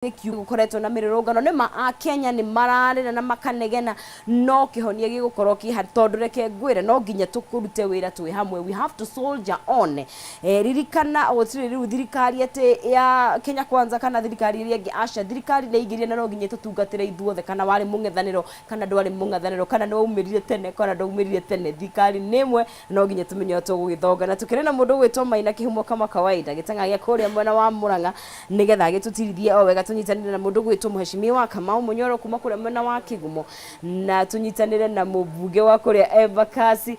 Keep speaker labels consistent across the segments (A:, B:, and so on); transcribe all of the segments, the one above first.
A: Gũkoretwo na mĩrũrũngano nĩ ma Akenya nĩ mararĩra na makanegena no kĩhonia gĩgũkorwo kĩ tondũ reke ngwĩre no nginya tũkũrute wĩra twĩ hamwe. We have to soldier on. Ririkana gũtirĩ rĩu thirikari atĩ ya Kenya Kwanza kana thirikari ĩrĩa ĩngĩ, aca. Thirikari nĩ ĩingĩrire na no nginya ĩtũtungatĩre ithuothe, kana warĩ mũng'ethanĩro kana ndwarĩ mũng'ethanĩro, kana nĩ waumĩrire tene kana ndwaumĩrire tene, thirikari nĩ ĩmwe. No nginya tũmenye ũrĩa tũgũgĩthonga na tũkĩrĩ na mũndũ ũgwĩtwo Maina Kĩhumo kama kawaida gĩtang'a gĩa kũrĩa mwena wa Murang'a, nĩgetha agĩtũtirithie o wega. Tũnyitanĩre na mũndũ ũgwĩtwo Mheshimiwa Kamau Mũnyoro kuma kũrĩa mwena wa Kĩgumo, na tũnyitanĩre na mũmbunge wa kũrĩa Embakasi,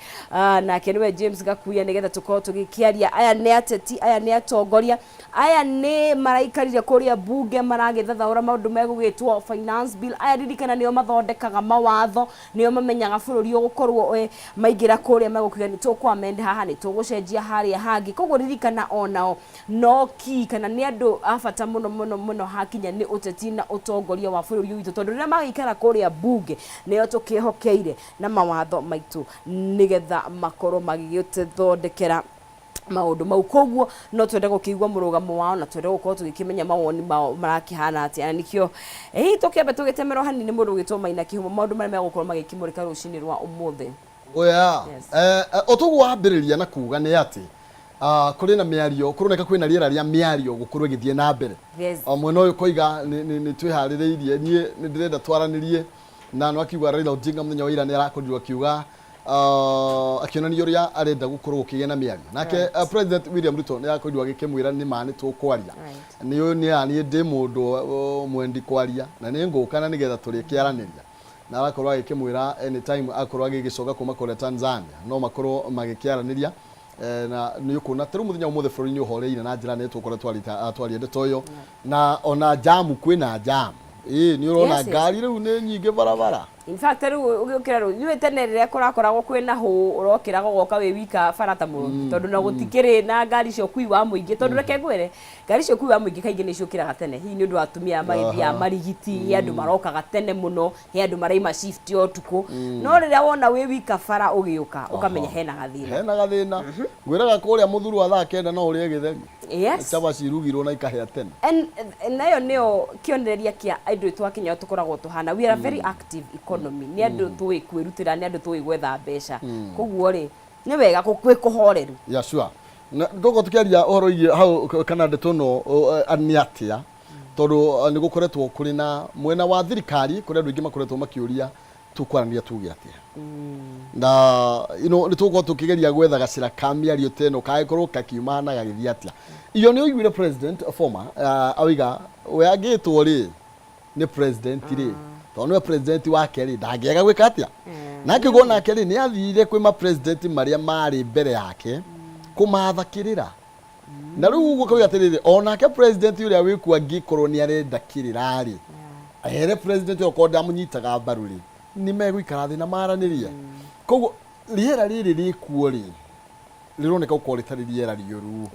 A: nake nĩwe James Gakuya, nĩgetha tũkorwo tũgĩkĩaria. Aya nĩ ateti, aya nĩ atongoria, aya nĩ maraikarire kũrĩa mbunge maragĩthathaũra maũndũ megũgĩtwo finance bill. Aya ririkana nĩo mathondekaga mawatho, nĩo mamenyaga bũrũri ũgũkorwo maingĩra kũrĩa megũkiuga nĩ tũkũ amend haha, nĩ tũgũcenjia harĩa hangĩ. Koguo ririkana onao no ki kana nĩ andũ a bata mũno mũno mũno hakinya nĩ ũteti na ũtongoria wa bũrũri witũ, tondũ rĩrĩa magĩikara kũrĩa mbunge nĩo tũkĩhokeire na mawatho maitũ nĩgetha makorwo magĩgĩtũthondekera maũndũ mau. Koguo no twende gũkĩigua mũrũgamo wao na twende gũkorwo tũgĩkĩmenya mawoni mao marakĩhana atĩa, na nĩkĩo hihi tũkĩambe tũgĩtemerwo hanini nĩ mũndũ ũgwĩtwo Maina Kĩhumo maũndũ marĩa megũkorwo magĩkĩmũrĩka rũcinĩ rwa ũmũthĩ.
B: Oya.
A: Yes.
B: O toguo wambĩrĩria na kuga nĩ atĩ kũrĩ na mĩario, kũroneka kwĩna rĩera rĩa mĩario gũkorwo ĩgĩthiĩ na mbere. O mwena ũyũ koiga nĩ twĩharĩrĩirie, niĩ nĩ ndĩrenda twaranĩrie na no akiuga Raila Odinga mũthenya wa ira nĩ arakorirwo akiuga, akĩonania ũrĩa arenda gũkorwo gũkĩgĩa na mĩario nake. President William Ruto nĩ arakorirwo agĩkĩmwĩra nĩ ma nĩ tũkwaria. Nĩ ũyũ nĩ niĩ ndĩ mũndũ mwendi kwaria na nĩ ngũka na nĩgetha tũrĩkĩaranĩria, na arakorwo agĩkĩmwĩra anytime akorwo agĩgĩcoka kuma kũrĩa Tanzania no makorwo magĩkĩaranĩria. Na nĩ ũkuona ta rĩu mũthenya ũmũthĩ bũrũri nĩ ũhoreire na njĩra nene tũkorwo twaria ndeto ĩyo, na ona jamu kwĩna jamu ĩĩ nĩ ũrona ngari rĩu nĩ nyingĩ barabara.
A: In fact, rĩu ũgĩũkĩra rũcinĩ tene rĩrĩa kũrakoragwo kwĩna hũ, ũrokĩraga ũgoka wĩ wika bara ta mũrũthi, tondũ na gũtikĩrĩ na ngari cia ũkui wa mũingĩ. Tondũ reke ngwĩre, ngari cia ũkui wa mũingĩ kaingĩ nĩ ciũkĩraga tene, hihi nĩ ũndũ wa atumia magĩthiaga marigiti, he andũ marokaga tene mũno, he andũ maraima shift ya ũtukũ. No rĩrĩa wona wĩ wika bara ũgĩũka, ũkamenya hena gathĩna.
B: Hena gathĩna. Ngwĩraga kũrĩa mũthuru wa thaa 9 no ũrĩe gĩtheri. Cabaci irugirwo na ikahĩa tene.
A: And nayo nĩyo kĩonereria kĩa andũ twakinya tũkoragwo tũhana. We are a very active economy. Nĩ andũ tũĩ kwĩrutĩra, nĩ andũ tũĩ gwetha mbeca. Koguo rĩ, nĩ wega kwĩ kũhoreru.
B: Yeah, sure. Na tũkorwo tũkĩaria ũhoro wĩgiĩ hau kana ndeto ĩno nĩ atĩa, tondũ nĩ gũkoretwo kũrĩ na mwena wa thirikari kũrĩ andũ aingĩ makoretwo makĩũria tũkwaranĩria tuge atĩa, na nĩ tũgũkorwo tũkĩgeria gwetha gacĩra ka mĩario ta ĩno kangĩkorwo kakiuma na gagĩthiĩ atĩa. Iyo nĩ ũiguire president former oiga we angĩtwo rĩ nĩ president rĩ, tondũ nĩwe president wake rĩ, ndangĩaga gwĩka atĩa. Na akĩuga onake rĩ, nĩ athire kwĩ ma president marĩa marĩ mbere yake kũmatha kĩrĩra, na rĩu ũguo kauga atĩrĩrĩ, onake president ũrĩa wĩkuo angĩkorwo nĩ arenda kĩrĩra rĩ, ere president ũyũ okorwo ndamũnyitaga mbaru rĩ, nĩ megũikara thĩ na maranĩrie. Koguo rĩera rĩrĩ rĩkuo rĩ, rĩroneka gũkorwo rĩtarĩ rĩera rĩũru,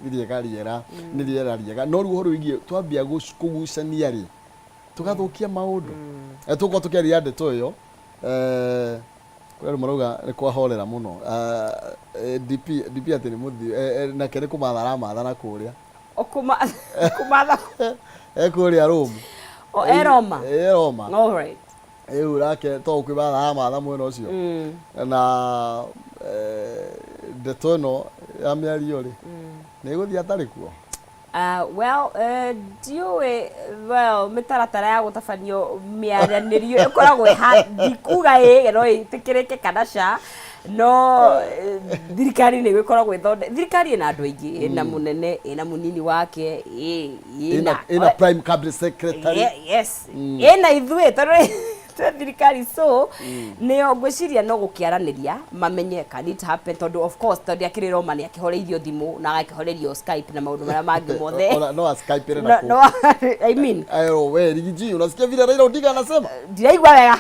B: nĩ rĩega, rĩera nĩ rĩera rĩega, no rĩu ũhoro wĩgiĩ twambia kũgucania rĩ, tũgathũkia maũndũ. Tũgũkorwo tũkĩaria ndeto ĩyo. Kũrĩ andũ marauga nĩ kwahorera mũno. DP DP atĩ nĩ mũthiĩ nake nĩ kũmatha aramatha na kũrĩa.
A: O kũmatha.
B: E kũrĩa Rome.
A: O e Roma.
B: E Roma.
A: All right.
B: Rĩu nake to kwĩmatha aramatha mwena ũcio. Na ndeto ĩno ya mĩario rĩ, nĩ ĩgũthiĩ atarĩ kuo.
A: Well, ndiũĩ, well, mĩtaratara ya gũtabanio mĩaranĩrio ĩkoragwo ĩha ndikuga ĩ no ĩtĩkĩrĩke kana ca, no thirikari nĩ ĩgĩkoragwo ĩthonde thirikari ĩna andũ aingĩ, ĩna mũnene, ĩna mũnini wake,
B: ĩna ĩna prime cabinet secretary.
A: Yes, ĩna ithuĩ tondũ twĩ thirikari, so nĩyo ngwĩciria no gũkĩaranĩria mamenye can it happen, tondũ of course tondũ akĩrĩ Roma nĩ akĩhoreirio thimũ na agakĩhorerio Skype na maũndũ marĩa mangĩ mothe.
B: Ona no Skype ĩrĩ na
A: no, I mean,
B: Ayo we Rigiji, unasikia vile Raila Odinga anasema?
A: Ndiraigua wega.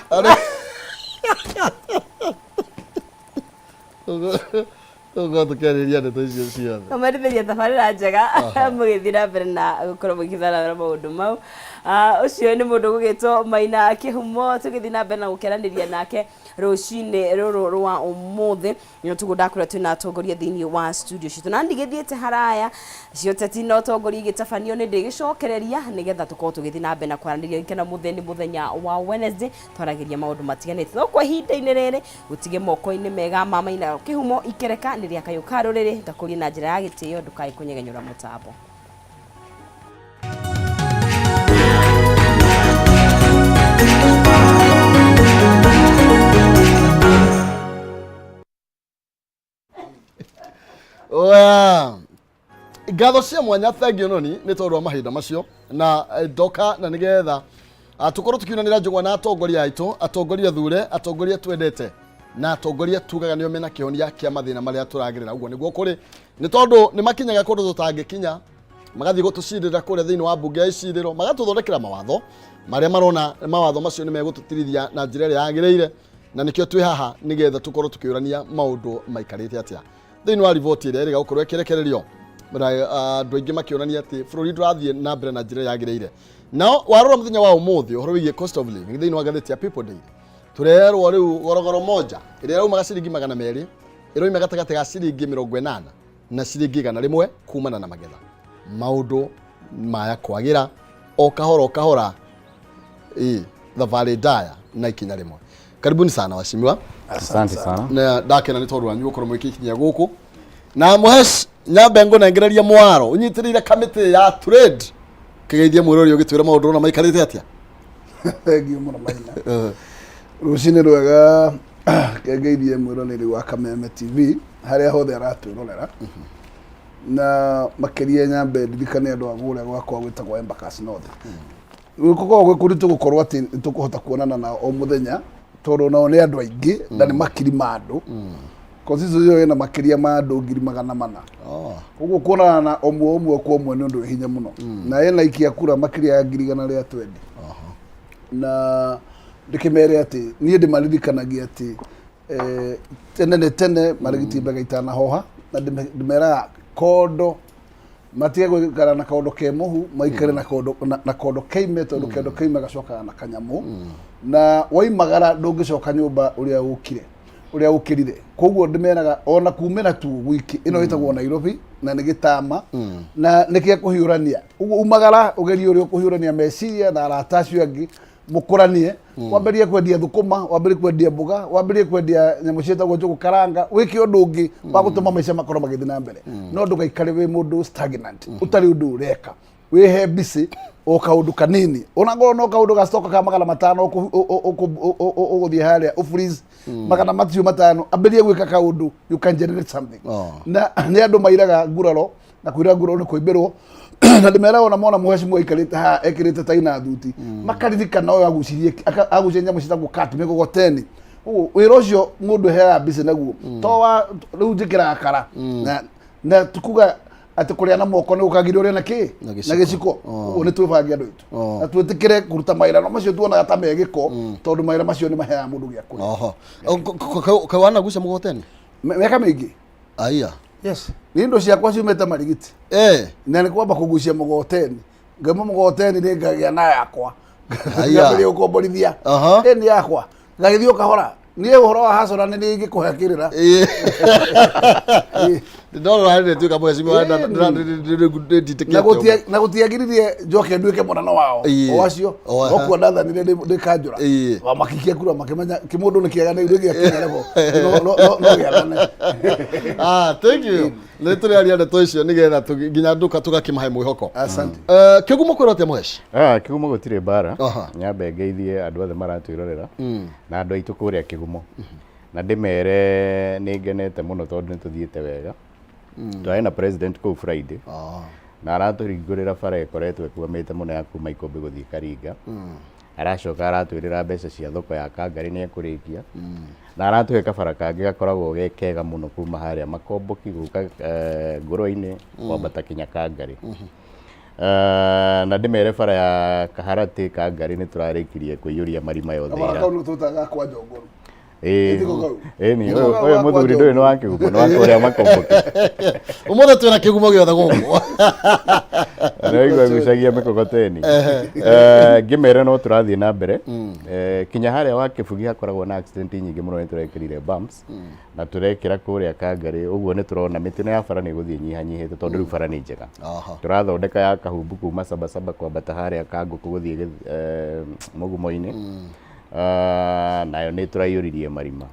B: Tũgũkorwo tũkĩarĩrĩria ndeto icio ciothe.
A: Kũmarithĩria tabarĩra njega mũgĩthiĩ na mbere na gũkorwo mũgĩtharatara maũndũ mau. Ah, ũcio nĩ mũndũ ũgũgĩtwo Maina Kĩhumo, tũgĩthiĩ na mbere na gũkeranĩria nake rũcinĩ rũrũ rwa ũmũthĩ. Nĩ ũtukũ ndakwĩra twĩna atongoria thĩinĩ wa studio citũ na ndigĩthiĩte haraya cia ũteti na ũtongoria igĩtabanio nĩ ndĩgĩcokereria nĩgetha tũkorwo tũgĩthiĩ na mbere na kwaranĩria kana mũthenya nĩ mũthenya wa Wednesday twaragĩria maũndũ matiganĩte no kwa ihinda-inĩ rĩrĩ gũtige moko-inĩ mega ma Maina Kĩhumo ikereka nĩ rĩa kayũ ka rũrĩrĩ ngakũria na njĩra ya gĩtĩo ndũkae kũnyegenyũra mũtambo.
B: Oya. Ngatho cia mwanya thengio noni nĩ tondũ wa mahinda macio na ndoka na nĩgetha tũkorwo tũkiunanĩra njũgũa na atongoria aitũ, atongoria thure, atongoria twendete na atongoria tugaga nĩo mena kĩhonia kĩa mathĩna marĩa tũragerera. Ũguo nĩguo kũrĩ nĩ tondũ nĩ makinyaga kũndũ tũtangĩkinya, magathiĩ gũtũcirĩra kũrĩa thĩinĩ wa mbunge ya icirĩro, magatũthondekera mawatho marĩa marona mawatho macio nĩ megũtũtirithia na njĩra ĩrĩa yagĩrĩire, na nĩkĩo twĩ haha nĩgetha tũkorwo tũkĩũrania maũndũ maikarĩte atĩa thĩinĩ wa riboti ĩrĩa ĩrĩga gũkorwo ĩkĩrekererio. Andũ aingĩ makĩonania atĩ bũrũri ndũrathiĩ na mbere na njĩra ĩrĩa yagĩrĩire. Nao warora mũthenya wa ũmũthĩ ũhoro wĩgiĩ cost of living thĩinĩ wa ngathĩti ya People Daily, tũrerwo rĩu gorogoro moja ĩrĩa ĩraumaga ciringi 200 ĩroima gatagatĩ ga ciringi 80 na ciringi 100 kumana na magetha. Maũndũ maya kwagĩra o kahora o kahora, ĩ thabarĩ ndaya na ikinya rĩmwe. Karibuni sana waheshimiwa.
C: Asante sana.
B: Na ndakena nĩ tondũ wanyu gũkorwo mũgĩkinyia gũkũ na Mũhesh nyambe ngũnengereria mwaro ũnyitĩrĩire kamĩtĩ ya trade kĩgeithie mwĩrori ũgĩtwĩra maũndũ ũrona maikarĩte atĩa.
D: Thengiũ mũno Maina. Rũcinĩ rwega, kengeithie mwĩroreri wa Kameme TV harĩa hothe aratwĩrorera, na makĩria nyambe ndirikane andũ a kũrĩa gwakwa gwĩtagwo Embakasi North. Gũkoragwo gwĩ kũritũ gũkorwo atĩ nĩ tũkũhota kuonana nao o mũthenya tondũ nao nĩ andũ aingĩ na nĩ makiri ma andũ. Constituency ĩyo ĩna makĩria ma andũ 400,000. Koguo kuonana na ũmwe ũmwe kwa ũmwe nĩ ũndũ wĩ hinya mũno, na ĩna ikia kura makĩria ya 120,000. Na ndĩkĩmere atĩ niĩ ndĩmaririkanagia atĩ tene nĩ tene marigiti mbega itanahoha, na ndĩmeraga kondo matige gũikara na kondo ke mũhu, maikare na kondo na kondo keime, tondũ kondo keime gacokaga na kanyamũ, na waimagara ndũngĩcoka nyũmba ũrĩa ũkire ũrĩa ũkĩrire. Koguo ndĩmeraga ona kumĩra tu gwiki ĩno ĩtagwo Nairobi na nĩ gĩtama na nĩ gĩa kũhiũrania. Ũguo umagara ũgerie ũrĩa ũkũhiũrania meciria na arata acio angĩ mũkũranie, wambĩrĩrie kwendia thũkũma, wambĩrĩrie kwendia mboga, wambĩrĩrie kwendia nyamũ ciĩtagwo njũgũ karanga, wĩke ũndũ ũngĩ wa gũtũma maica makorwo magĩthiĩ na mbere, no ndũgaikare wĩ mũndũ stagnant ũtarĩ ũndũ ũreka. Wĩhe mbicĩ o kaũndũ kanini, onakorwo no kaũndũ ga stock ka 500 ũgũthiĩ harĩa ũ freeze macio 500, ambĩrĩrie gwĩka kaũndũ, you can generate something. Na nĩ andũ mairaga nguraro na kwĩra nguraro nĩ kũimbĩrwo, na ndĩmeraga ona mona mũhecimu aikarĩte haha ekĩrĩte tai na thuti, makaririkana ũyũ agucirie agucirie nyamũ ciĩtagwo kat mĩgogoteni. Ũguo wĩra ũcio mũndũ heaga mbica naguo to wa rĩu njĩkĩraga kara na tukuga atĩ kũrĩa na moko nĩ gũkagiria ũrĩa na kĩ
B: Na gĩciko.
D: Na gĩciko. Ũguo nĩ twĩbange andũ aitũ na twĩtĩkĩre kũruta mawĩra no macio tuonaga ta me gĩko, tondũ mawĩra macio nĩ maheaga mũndũ gĩa kũrĩa.
B: Oho kaĩ wanagucia mũgogoteni?
D: Mĩaka mĩingĩ.
B: Aya.
D: Yes, nĩ indo ciakwa ciumĩte Marigiti na nĩ kwamba kũgucia mũgoteni, ngauma mũgoteni nĩ ngagĩa na yakwa.
B: Aya.
D: Ngambĩrĩria gũkomborithia. Ĩ nĩ yakwa ngagĩthiĩ o kahora. Niĩ ũhoro wa hacora nĩ niĩ ingĩkũhe kĩrĩra.
B: Ndorora nĩ tuĩka mũhecimiwa.
D: Na gũtiagiririe njoke nduĩke mũnene wao o acio no kuo ndathanire ndĩ kanjũra. Makikia kura makĩmenya kĩmũndũ nĩ kĩega nĩ gĩakinya level no gĩathane.
B: Ah, thank you. Nĩ tũrĩaria ndeto icio nĩgetha nginya nduka tũgakĩmahe mwĩhoko.
D: Asante.
B: Kĩgumo kwĩrwo atĩa mũheci?
C: Ah, Kĩgumo gũtirĩ mbara. Nyambe ngeithie andũ othe maratwĩrorera na andũ aitũ kũrĩa Kĩgumo, na ndĩmere nĩ ngenete mũno tondũ nĩ tũthiĩte wega. Twarĩ na president kũu Friday na aratũhingũrĩra bara ĩkoretwo ĩkwamĩte mũno ya kuma Ikũmbĩ gũthiĩ Karinga. Aracoka aratwĩrĩra mbeca cia thoko ya Kangarĩ nĩ ekũrĩkia, na aratũhe kabara kangĩ gakoragwo ge kega mũno kuma harĩa Makomboki gũka Ngũrwe-inĩ kwambata kinya Kangarĩ. Na ndĩmere bara ya Kaharatĩ Kangarĩ nĩ tũrarĩkirie kũiyũria marima yothe
D: Kabara
C: ira.
D: Kau nĩ tũtaga kwa Njongoro.
C: Ĩĩ.
D: Ĩtiko kau.
C: Ĩni,
D: Ĩtiko
C: ũyũ
D: kau
C: ũyũ
D: wakwa
C: mũthuri ndũĩ nĩ wa kĩgumo, nĩ wa kũrĩa makomboki.
B: Ũmũthĩ twĩna kĩgumo gĩothe gũkũ.
C: Nĩ waigua gucagia mĩkokoteni. Eh, ngĩmere no tũrathiĩ na mbere. Eh, kinya harĩa wa kĩbugi hakoragwo na accident nyingĩ mũno nĩ tũrekĩrire bumps na tũrekĩra kũrĩa Kangarĩ, ũguo nĩ tũrona mĩtino ya bara nĩ ĩgũthiĩ ĩnyihanyihĩte tondũ rĩu bara nĩ njega. Tũrathondeka ya Kahumbu kuma Sabasaba kwambata harĩa Kangũkũ gũthiĩ Mũgumo-inĩ. Ah, nayo nĩ tũraiyũririe marima.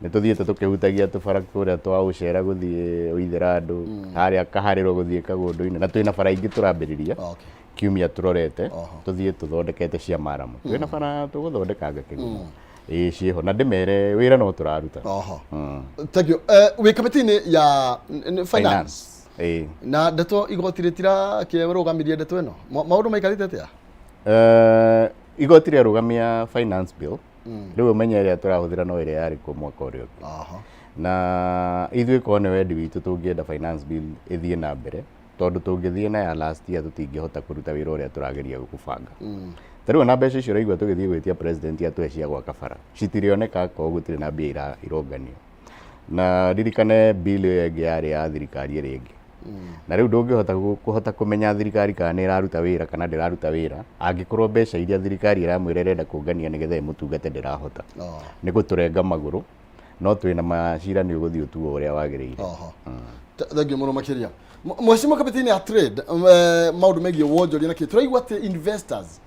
C: Nĩ tũthiĩte tũkĩhutagia tũbara kũrĩa twa ũcera gũthiĩ ũithĩra andũ, harĩa kaharĩro gũthiĩ kagũndũ-inĩ, na twĩna bara ingĩ tũrambĩrĩria kiumia tũrorete, tũthiĩ tũthondekete cia maramu. Twĩna bara tũgũthondekanga kĩgumo. Ĩĩ ciĩho, na ndĩmere wĩra no tũraruta.
B: Thank you. Wĩ kamĩtĩ-inĩ ya finance.
C: Ĩĩ.
B: Na ndeto igoti rĩtirakĩrũgamirie ndeto ĩno. Maũndũ maikarĩte atĩa?
C: Igoti rĩarũgamia finance bill, rĩu ũmenye ĩrĩa tũrahũthĩra no ĩrĩa yarĩ kuo mwaka ũrĩa ũngĩ. Na ithuĩ korwo nĩ wendi witũ tũngĩenda finance bill ĩthiĩ na mbere, tondũ tũngĩthiĩ na ya last year tũtingĩhota kũruta wĩra ũrĩa tũrageria gũbanga. Ta rĩu ona mbeca icio ũraigua tũgĩthiĩ gwĩtia president atũhe cia gwaka bara, citirĩoneka akorwo gũtirĩ na mbia ironganio. Na ririkane bill ĩyo ĩngĩ yarĩ ya thirikari ĩrĩa ĩngĩ. Na rĩu ndũngĩhota kũhota kũmenya thirikari kana nĩ ĩraruta wĩra kana ndĩraruta wĩra angĩkorwo mbeca iria thirikari ĩramwĩra ĩrenda kũngania nĩgetha ĩmũtungate ndĩrahota. Nĩ gũtũrenga magũrũ, no twĩna macira nĩ ũgũthiĩ ũtuo ũrĩa wagĩrĩire.
B: Thank you mũno makĩria. Mheshimiwa kamĩtĩ-inĩ ya trade, maũndũ megiĩ wonjoria na kĩ, tũraigua atĩ investors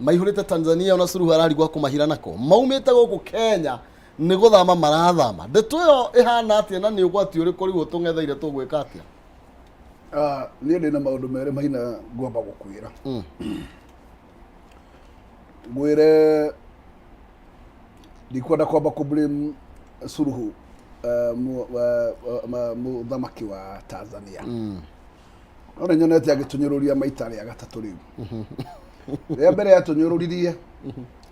B: maihũrĩte Tanzania, ona Suluhu ararigwo akũmahira nako, maumĩte gũkũ Kenya nĩ gũthama marathama. Ndeto ĩyo ĩhana atĩa na nĩ ũgwati ũrĩkũ rĩu ũtũng'etheire tũgwĩka atĩa?
D: Ah, niĩ ndĩ na maũndũ merĩ maina ngwamba gũkwĩra. Ngwĩre ndikwenda kwamba kũ blame Suluhu, mũthamaki wa Tanzania. No nĩ nyonete agĩtũnyũrũria maita rĩa gatatũ rĩu. Rĩa mbere atũnyũrũririe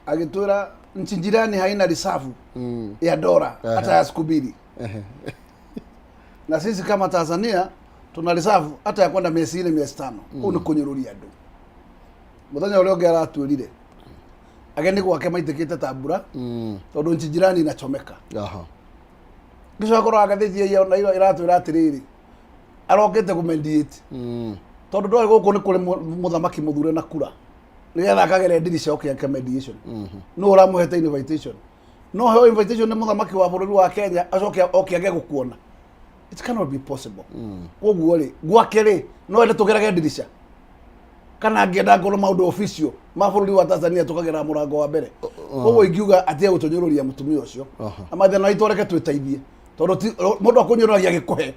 D: agĩtwĩra nchi jirani haina reserve ya dola hata ya siku mbili, na sisi kama Tanzania tuna reserve hata ya kwenda miezi 4 miezi 5. Kũu nĩ kũnyũrũria andũ. Mũthenya ũrĩa ũngĩ aratwĩrire ageni gwake maitĩkĩte ta mbura tondũ nchi jirani inachomeka. Ngĩcoka kũrora ngathĩti ĩyo na ĩratwĩra atĩrĩrĩ, arokĩte kũ mediate tondũ ndwarĩ gũkũ nĩ kũrĩ mũthamaki mũthure na kura nĩgetha akagere ndirica oke ake mediation. Nũ ũramũhete invitation? No heo invitation nĩ mũthamaki wa bũrũri wa Kenya acoke oke age gũkuona? It cannot be possible. Koguo rĩ, gwake rĩ, no ende tũgerage ndirica kana angĩenda ngorwo maũndũ official ma bũrũri wa Tanzania tũkagera mũrango wa mbere. Koguo ingiuga atige gũtũnyũrũria mũtumia ũcio, na mathĩna maitũ reke twĩteithie, tondũ mũndũ akũnyũrũragia agĩkũhe.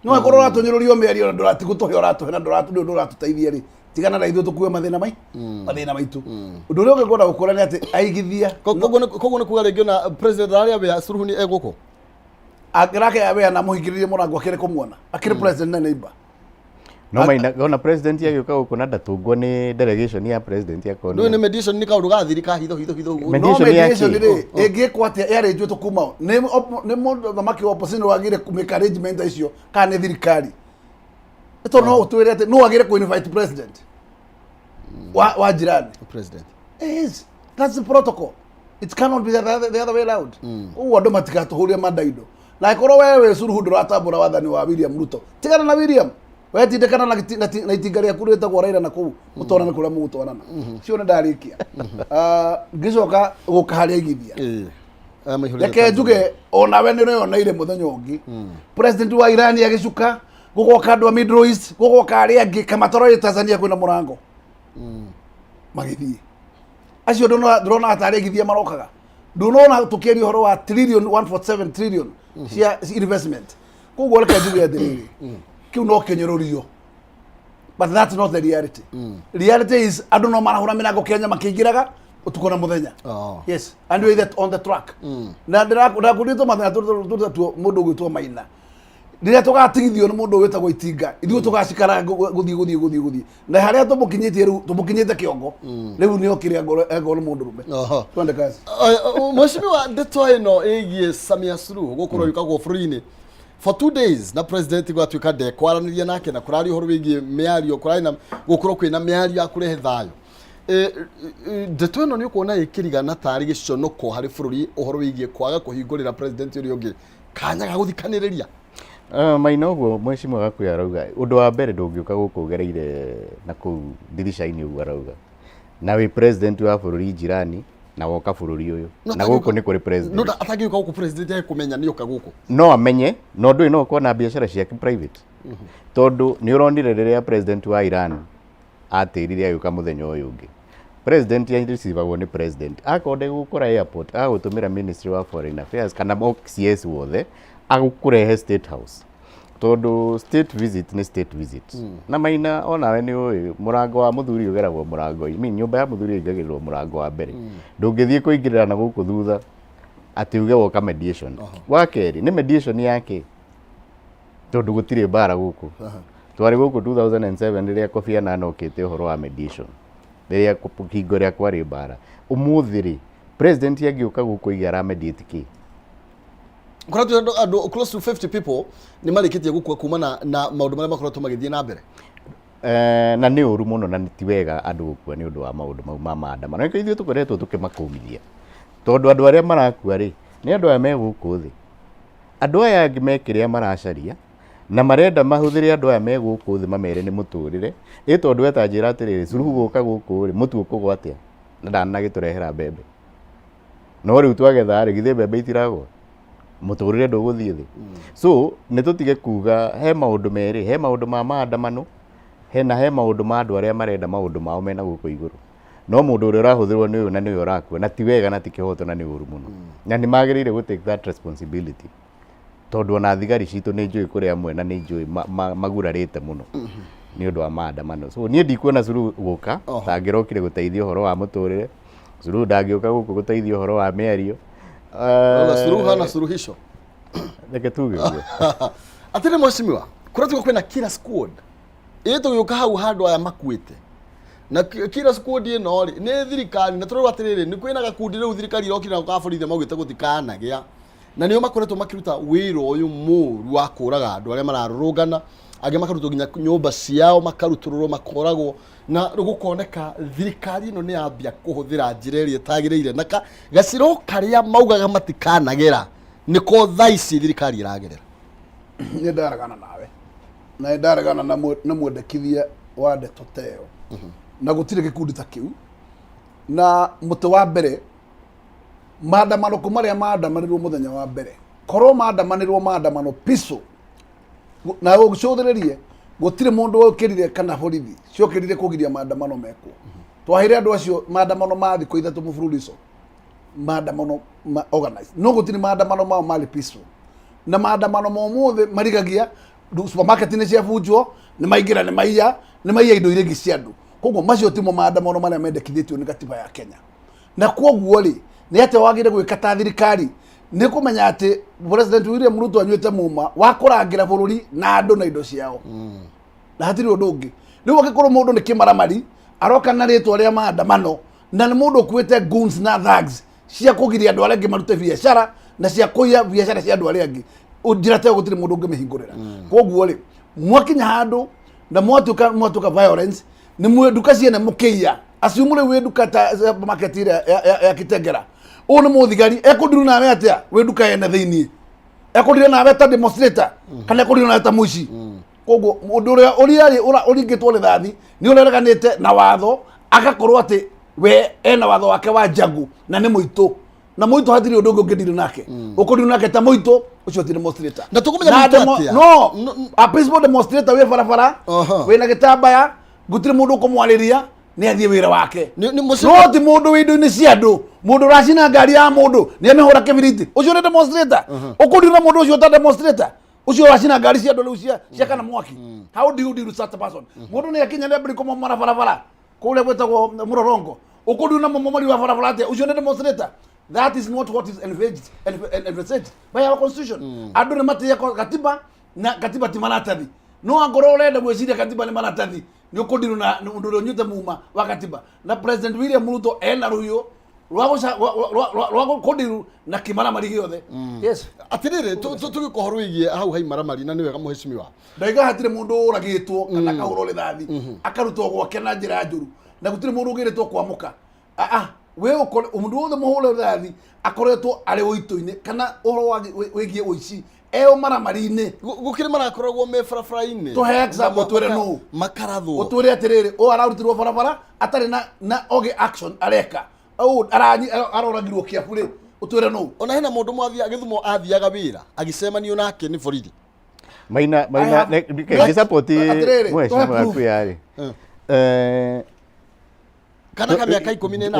D: No akorwo ũratũnyũrũria mĩario na ndũrati gũtũhe ũratũhe na ndũrati ndũratũteithia rĩ, tigana na ithuĩ tũkue mathĩna mai mathĩna maitũ. Ũndũ ũrĩa ũngĩ ngwenda gũkwĩra nĩ atĩ aigithia
B: Koguo nĩ kuga rĩngĩ ona president arĩa wĩa Suluhu nĩ egũkũ
D: angĩrake wĩa na mũhingĩrĩrie mũrango akĩrĩ kũmuona akĩrĩ president na neighbor.
C: No maina ona president agĩũka gũkũ na ndatũngwo nĩ delegation ya president akorwo
B: Ndũĩ nĩ mediation nĩ kaũndũ ga thiri ka hitho hitho hitho ũguo.
D: No
C: Mediation nĩ ya
D: mediation
C: kĩ?
D: rĩ, ĩngĩkwo atĩa ĩarĩnjwo kuma ũ? Nĩ mũthamaki wa opposition wagĩrĩire kũ make arrangement icio kana nĩ thirikari? Nĩ tondũ no ũtwĩre atĩ no wagĩrĩire kũ invite president wa jirani.
B: President.
D: Yes, that's the protocol. It cannot be the other way round. Koguo andũ matigatũhũrie mandaindo. Na angĩkorwo we wĩ Suluhu ndũratambũra wathani wa William Ruto, tigana na William. We tindĩkana na itinga rĩaku rĩtagwo Raila na kũu mũtwarane kũrĩa mũgũtwarana. Cio nĩ ndarĩkia. Ah, ngĩcoka gũka harĩa aigithia.
B: Ĩĩ. Aya maihũrĩte
D: Reke
B: Tanzania.
D: njuge onawe nĩ ũreyoneire mũthenya ũngĩ. President wa Iran agĩcuka, gũgoka andũ a Middle East, gũgoka arĩa angĩ kamatoro Tanzania kwĩna mũrango. Magĩthiĩ. Acio ndũrona tarĩ aigithia marokaga. Ndũrona tũkĩaria ũhoro wa trillion 147 trillion cia investment. Koguo reke njuge atĩrĩrĩ, kĩu no kĩnyũrũrio, but that's not the reality. Reality is andũ no marahũra mĩrango Kenya makĩingĩraga ũtukũ na mũthenya. Yes, and we that on the track na ndĩrakundĩtwo mathĩna tũrĩ mũndũ ũgwĩtwo Maina. Rĩrĩa tũgatigithio nĩ mũndũ wĩtagwo Itinga, ithuĩ tũgacikara gũthiĩ gũthiĩ gũthiĩ gũthiĩ na harĩa tũmũkinyĩtie rĩu, tũmũkinyĩte kĩongo rĩu nĩ okire angorwo nĩ mũndũ rũme. Twende kazi.
B: Mheshimiwa, ndeto ĩno ĩgiĩ Samia Suluhu gũkorwo yũkagwo bũrũri-inĩ for 2 days na president gwatuĩka ndekwaranĩria nake na kũraria ũhoro wĩgiĩ mĩario, kũrarĩ na gũkorwo kwĩna mĩario ya kũrehe thayũ. Ndeto ĩno nĩ ũkuona ĩkĩrigana tarĩ gĩconoko harĩ bũrũri ũhoro wĩgiĩ kwaga kũhingũrĩra president ũrĩa ũngĩ kanya ga gũthikanĩrĩria.
C: Maina ũguo mheshimiwa Gakuya arauga, ũndũ wa mbere ndũngĩũka gũkũ ũgereire na kũu ndirica-inĩ ũguo arauga, na wĩ president wa bũrũri jirani na woka bũrũri ũyũ
B: No
C: na gũkũ nĩ kũrĩ president.
B: No atangĩũka gũkũ president ekũmenya nĩ oka gũkũ.
C: No amenye na ũndũ ũyũ no ũkorwo na biacara ciake private, tondũ nĩ ũronire rĩrĩa president wa Iran atĩrire agĩũka mũthenya ũyũ ũngĩ, president receive-agwo nĩ president. Akorwo ndegũkora airport, agũtũmĩra Ministry wa Foreign Affairs kana CS wothe agũkũrehe State House, tondũ state visit nĩ state visit. Na Maina, onawe nĩ ũĩ mũrango wa mũthuri ũgeragwo mũrango, I mean, nyũmba ya mũthuri ĩingagĩrĩrwo mũrango wa mbere. Ndũngĩthiĩ kũingĩrĩra na gũkũ thutha atĩ uge woka mediation. Wa kerĩ, nĩ mediation yake, tondũ gũtirĩ mbara gũkũ. Twarĩ gũkũ 2007 rĩrĩa Kofi Annan okĩte ũhoro wa mediation, rĩrĩa hingo ĩrĩa kwarĩ mbara. Ũmũthĩ rĩ, president angĩũka gũkũ oige ara mediate kĩ?
B: Koretwo andũ close to 50 people nĩ marĩkĩtie gũkua kumana na maũndũ marĩa makoretwo magĩthiĩ na mbere.
C: Na nĩ ũru mũno na ti wega andũ gũkua nĩ ũndũ wa maũndũ mau ma maandamano. Nĩkĩo ithuĩ tũkoretwo tũkĩmakũmithia, tondũ andũ arĩa marakua rĩ, nĩ andũ aya me gũkũ thĩ. Andũ aya angĩ me kĩrĩa maracaria na marenda mahũthĩre andũ aya me gũkũ thĩ mamere nĩ mũtũrĩre. Ĩ tondũ we ta njĩra atĩrĩrĩ, Suluhu gũka gũkũ rĩ, mũtu ũkũgwa atĩa na ndanagĩtũrehera mbembe? No rĩu twagetha rĩ, githĩ mbembe itiragwa? Mũtũrĩre ndũgũthiĩ thĩ. So nĩ tũtige kuga he maũndũ merĩ, he maũndũ ma maandamano, hena he maũndũ ma andũ arĩa marenda maũndũ mao mena gũkũ igũrũ. No mũndũ ũrĩa ũrahũthĩrwo nĩ ũyũ na nĩwe ũrakua, na ti wega na ti kĩhoto na nĩ ũru mũno. Na nĩ magĩrĩire gũ take that responsibility, tondũ ona thigari citũ nĩ njũĩ kũrĩ amwe na nĩ njũĩ magurarĩte mũno nĩ ũndũ wa maandamano. So niĩ ndikuona Suluhu gũka tangĩrokire gũteithia ũhoro wa mũtũrĩre. Suluhu ndangĩũka gũkũ gũteithia ũhoro wa mĩario.
B: Suluhu hana suluhisho.
C: Reke tuge ũguo.
B: Atĩrĩ mheshimiwa, kũratuĩka kwĩna killer squad ĩ tũgĩũka hau handũ aya makuĩte na killer squad ĩno rĩ nĩ thirikari, na tũrauga atĩrĩrĩ, nĩ kwĩna gakundi rĩu thirikari ĩrokire nako ka borithi maugĩte gũtikanagĩa, na nĩo makoretwo makĩruta wĩra ũyũ mũru wa kũraga andũ arĩa mararũrũngana, angĩ makarutwo nginya nyũmba ciao, makarutũrũrwo, makoragwo, na rĩu gũkoneka thirikari ĩno nĩ yambia kũhũthĩra njĩra ĩrĩa ĩtagĩrĩire, na gacĩra karĩa maugaga matikanagera nĩko thaa ici thirikari ĩragerera.
D: Nĩ ndaregana nawe na nĩ ndaregana na mwendekithia wa ndeto ta ĩyo, na gũtirĩ gĩkundi ta kĩu. Na mũtĩ wa mbere, maandamano kũ marĩa maandamanĩrwo mũthenya wa mbere, korwo maandamanĩrwo maandamano peaceful na ũcũthĩrĩrie, gũtirĩ mũndũ wokĩrire kana borithi ciokĩrire kũgiria maandamano mekwo. Twaheire andũ acio maandamano ma thikũ 3 mũbulurico, maandamano ma organized, no gũtirĩ maandamano mao marĩ peaceful. Na maandamano ma ũmũthĩ marigagia supermarket nĩ ciabunjwo, nĩ maingĩra, nĩ maiya, nĩ maiya indo iria ingĩ cia andũ. Koguo macio timo maandamano marĩa mendekithĩtio nĩ gatiba ya Kenya. Na koguo rĩ, nĩ atĩa wagĩrĩire gwĩka ta thirikari? Nĩ kũmenya atĩ President William Ruto anyuĩte muma wa kũrangĩra bũrũri na andũ na indo ciao, na hatirĩ ũndũ ũngĩ. Rĩu angĩkorwo mũndũ nĩ kĩmaramari aroka na rĩtwa rĩa maandamano na nĩ mũndũ ũkuĩte goons na thugs cia kũgiria andũ arĩa angĩ marute biacara na cia kũiya biacara cia andũ arĩa angĩ, njĩra ta ĩyo gũtirĩ mũndũ ũngĩmĩhingũrĩra. Koguo rĩ, mwakinya handũ na mwatuĩka violence, nĩ mwĩ nduka ciene mũkĩiya, assume rĩu wĩ nduka ta supermarket ĩrĩa ya Kitengela, ũyũ nĩ mũthigari ekũndiru nawe atĩa wĩ nduka yene thĩiniĩ? Ekũndira nawe ta demonstrator kana ekũndira nawe ta mũici? Koguo mũndũ ũrĩa ũrĩa rĩ ũringĩtwo rĩthathi nĩ ũrereganĩte na watho, agakorwo atĩ we ena watho wake wa njangu na nĩ mũitũ, na mũitũ hatirĩ ũndũ ũngĩ ũngĩndirũ nake, ũkũndirũ nake ta mũitũ ũcio ti demonstrator.
B: Na tũkũmenya
D: Na
B: mũitũ atĩa?
D: No a peaceful demonstrator wĩ barabara wĩna gĩtambaya, gũtirĩ mũndũ ũkũmwarĩria, nĩ athiĩ wĩra wake.
B: Nĩ mũciĩ-
D: No ti mũndũ wĩ indo-inĩ cia andũ, mũndũ ũracina ngari ya mũndũ nĩ amĩhũra kĩbiriti, ũcio nĩ demonstrator? Ũkũndirũ na mũndũ ũcio ta demonstrator, ũcio ũracina ngari cia andũ rĩu cia kana mwaki? How do you deal with such a person? Mũndũ nĩ akinya nĩ ambĩrĩria kũmomora barabara kũrĩa gwĩtagwo mũrorongo, ũkũndirũ na mũmomori wa barabara atĩa? Ũcio nĩ demonstrator? That is not what is envisaged by our constitution. Andũ nĩ matĩye katiba, na katiba ti maratathi. No angorwo ũrenda gwĩciria katiba nĩ maratathi, nĩ ũkũndirũ na ũndũ ũrĩa ũnyuĩte muma wa katiba. Na President William Ruto ena rũhiũ rwa kũndiru na kĩmaramari gĩothe, yes.
B: Atĩrĩrĩ, tũgĩka ũhoro wĩgiĩ hau haimaramari, na nĩ wega mheshimiwa.
D: Ndaiga hatirĩ mũndũ ũragĩtwo kana akahũrwo rĩthathi akarutwo gwake na njĩra njũru. Na gũtirĩ mũndũ ũgĩrĩtwo kwamũka. Ah, we ũkore mũndũ wothe mũhũre rithathi akoretwo arĩ ũitũ-inĩ kana ũhoro wĩgiĩ ũici eo maramari-inĩ.
B: Gũkĩrĩ marakoragwo me barabara-inĩ.
D: Tũhe example, twĩre nũ.
B: Makarathwo.
D: Ũtwĩre atĩrĩrĩ, ũyũ ararutirwo barabara atarĩ na ogĩ action areka, ũyũ aroragirwo Kĩambu rĩ, ũtwĩre nũ.
B: Ona hena mũndũ mwathia Gĩthumo athiaga wĩra agĩcemanio nake nĩ borithi.
C: Maina maina ngĩsupport
D: Atĩrĩrĩ,
C: mheshimiwa
D: tũhe proof.
C: waku yarĩ eh
B: Kana ka mĩaka 18.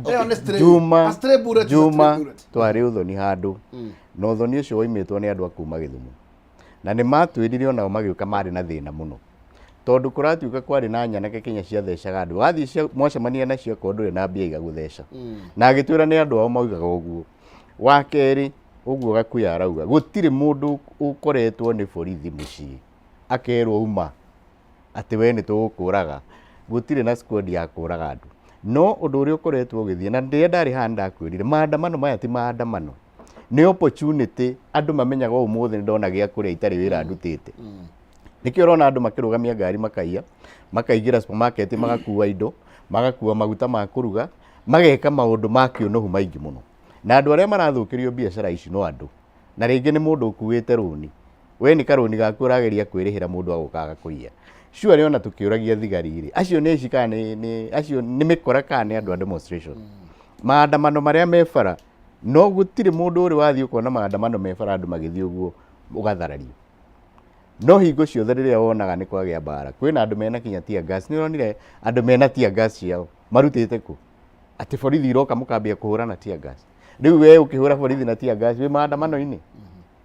D: Ĩyo nĩ stray.
C: Juma
D: A stray bullet is a stray
C: Juma
D: bullet.
C: twarĩ ũthoni handũ na ũthoni ũcio waimĩtwo nĩ andũ a kuma Gĩthumo na nĩ matwĩrire onao magĩũka marĩ na thĩna mũno tondũ kũratuĩka kwarĩ na nyanake Kenya ciathecaga andũ wathiĩ mwacemania nacio akorwo ndũrĩ na mbia igagũtheca na agĩtwĩra nĩ andũ ao maugaga ũguo. Wa kerĩ ũguo Gakuya arauga gũtirĩ mũndũ ũkoretwo nĩ borithi mũciĩ akerwo uma atĩ we nĩ tũgũkũraga, gũtirĩ na squad ya kũraga andũ. No ũndũ ũrĩa ũkoretwo ũgĩthiĩ na rĩrĩa ndarĩ haha nĩ ndakwĩrire maandamano maya ti maandamano, nĩ opportunity andũ mamenyaga ũmũthĩ nĩ ndona gĩa kũrĩa itarĩ wĩra ndutĩte. Nĩkĩo ũrona andũ makĩrũgamia ngari makaiya, makaingĩra supermarket magakua indo, magakua maguta ma kũruga, mageka maũndũ ma kĩũnũhu maingĩ mũno. Na andũ arĩa marathũkĩrio biacara ici no andũ. Na rĩngĩ nĩ mũndũ ũkuĩte rũni. We nĩ karũni gaku ũrageria kwĩrĩhĩra mũndũ agoka agakũiya. Surely ona tũkĩũragia thigari rĩ, acio nĩ aici kana nĩ acio nĩ mĩkora kana nĩ andũ a demonstration. Maandamano marĩa me bara, no gũtirĩ mũndũ ũrĩ wathiĩ ũkona maandamano me bara andũ magĩthiĩ ũguo ũgatharario. No hingo ciothe rĩrĩa wonaga nĩ kwagĩa mbara, kwĩna andũ mena kinya tear gas. Nĩ ũronire andũ mena tear gas ciao marutĩte kũ? Atĩ borithi iroka mũkambia kũhũra na tear gas. Rĩu we ũkĩhũra borithi na tear gas wĩ maandamano-inĩ?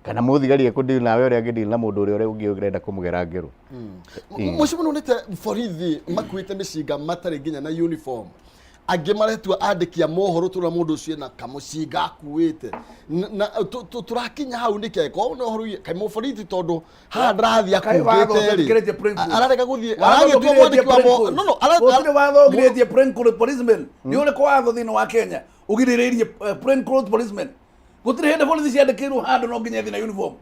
C: Kana mũthigari ekũ deal nawe ũrĩa angĩ deal na mũndũ ũrĩa ũngĩ ũrenda kũmũgera ngero.
B: Mũciĩ mũno nĩte borithi makuĩte mĩcinga matarĩ nginya na uniform. Angĩ maretua andĩki a mohoro tũrona mũndũ ũcio ena kamũcinga akuĩte. Na tũrakinya hau nĩkĩ? Korwo nĩ ũhoro kaĩ mũborithi tondũ haha ndarathiĩ
D: Kaĩ watho
B: akungĩte rĩ.
D: ũtetĩkĩrĩtie plain clothes?
B: Ararega gũthiĩ
D: Watho
B: aragĩtua
D: ndũgirĩtie
B: mwandĩki wa
D: plain
B: mo
D: clothes.
B: no no
D: Gũtirĩ watho ũgirĩtie plain clothes policeman. Nĩ ũrĩkũ watho thĩinĩ wa Kenya ũgirĩrĩirie plain clothes policeman? Gũtirĩ hĩndĩ borithi ciandĩkĩirwo handũ no nginya ĩthiĩ na uniform.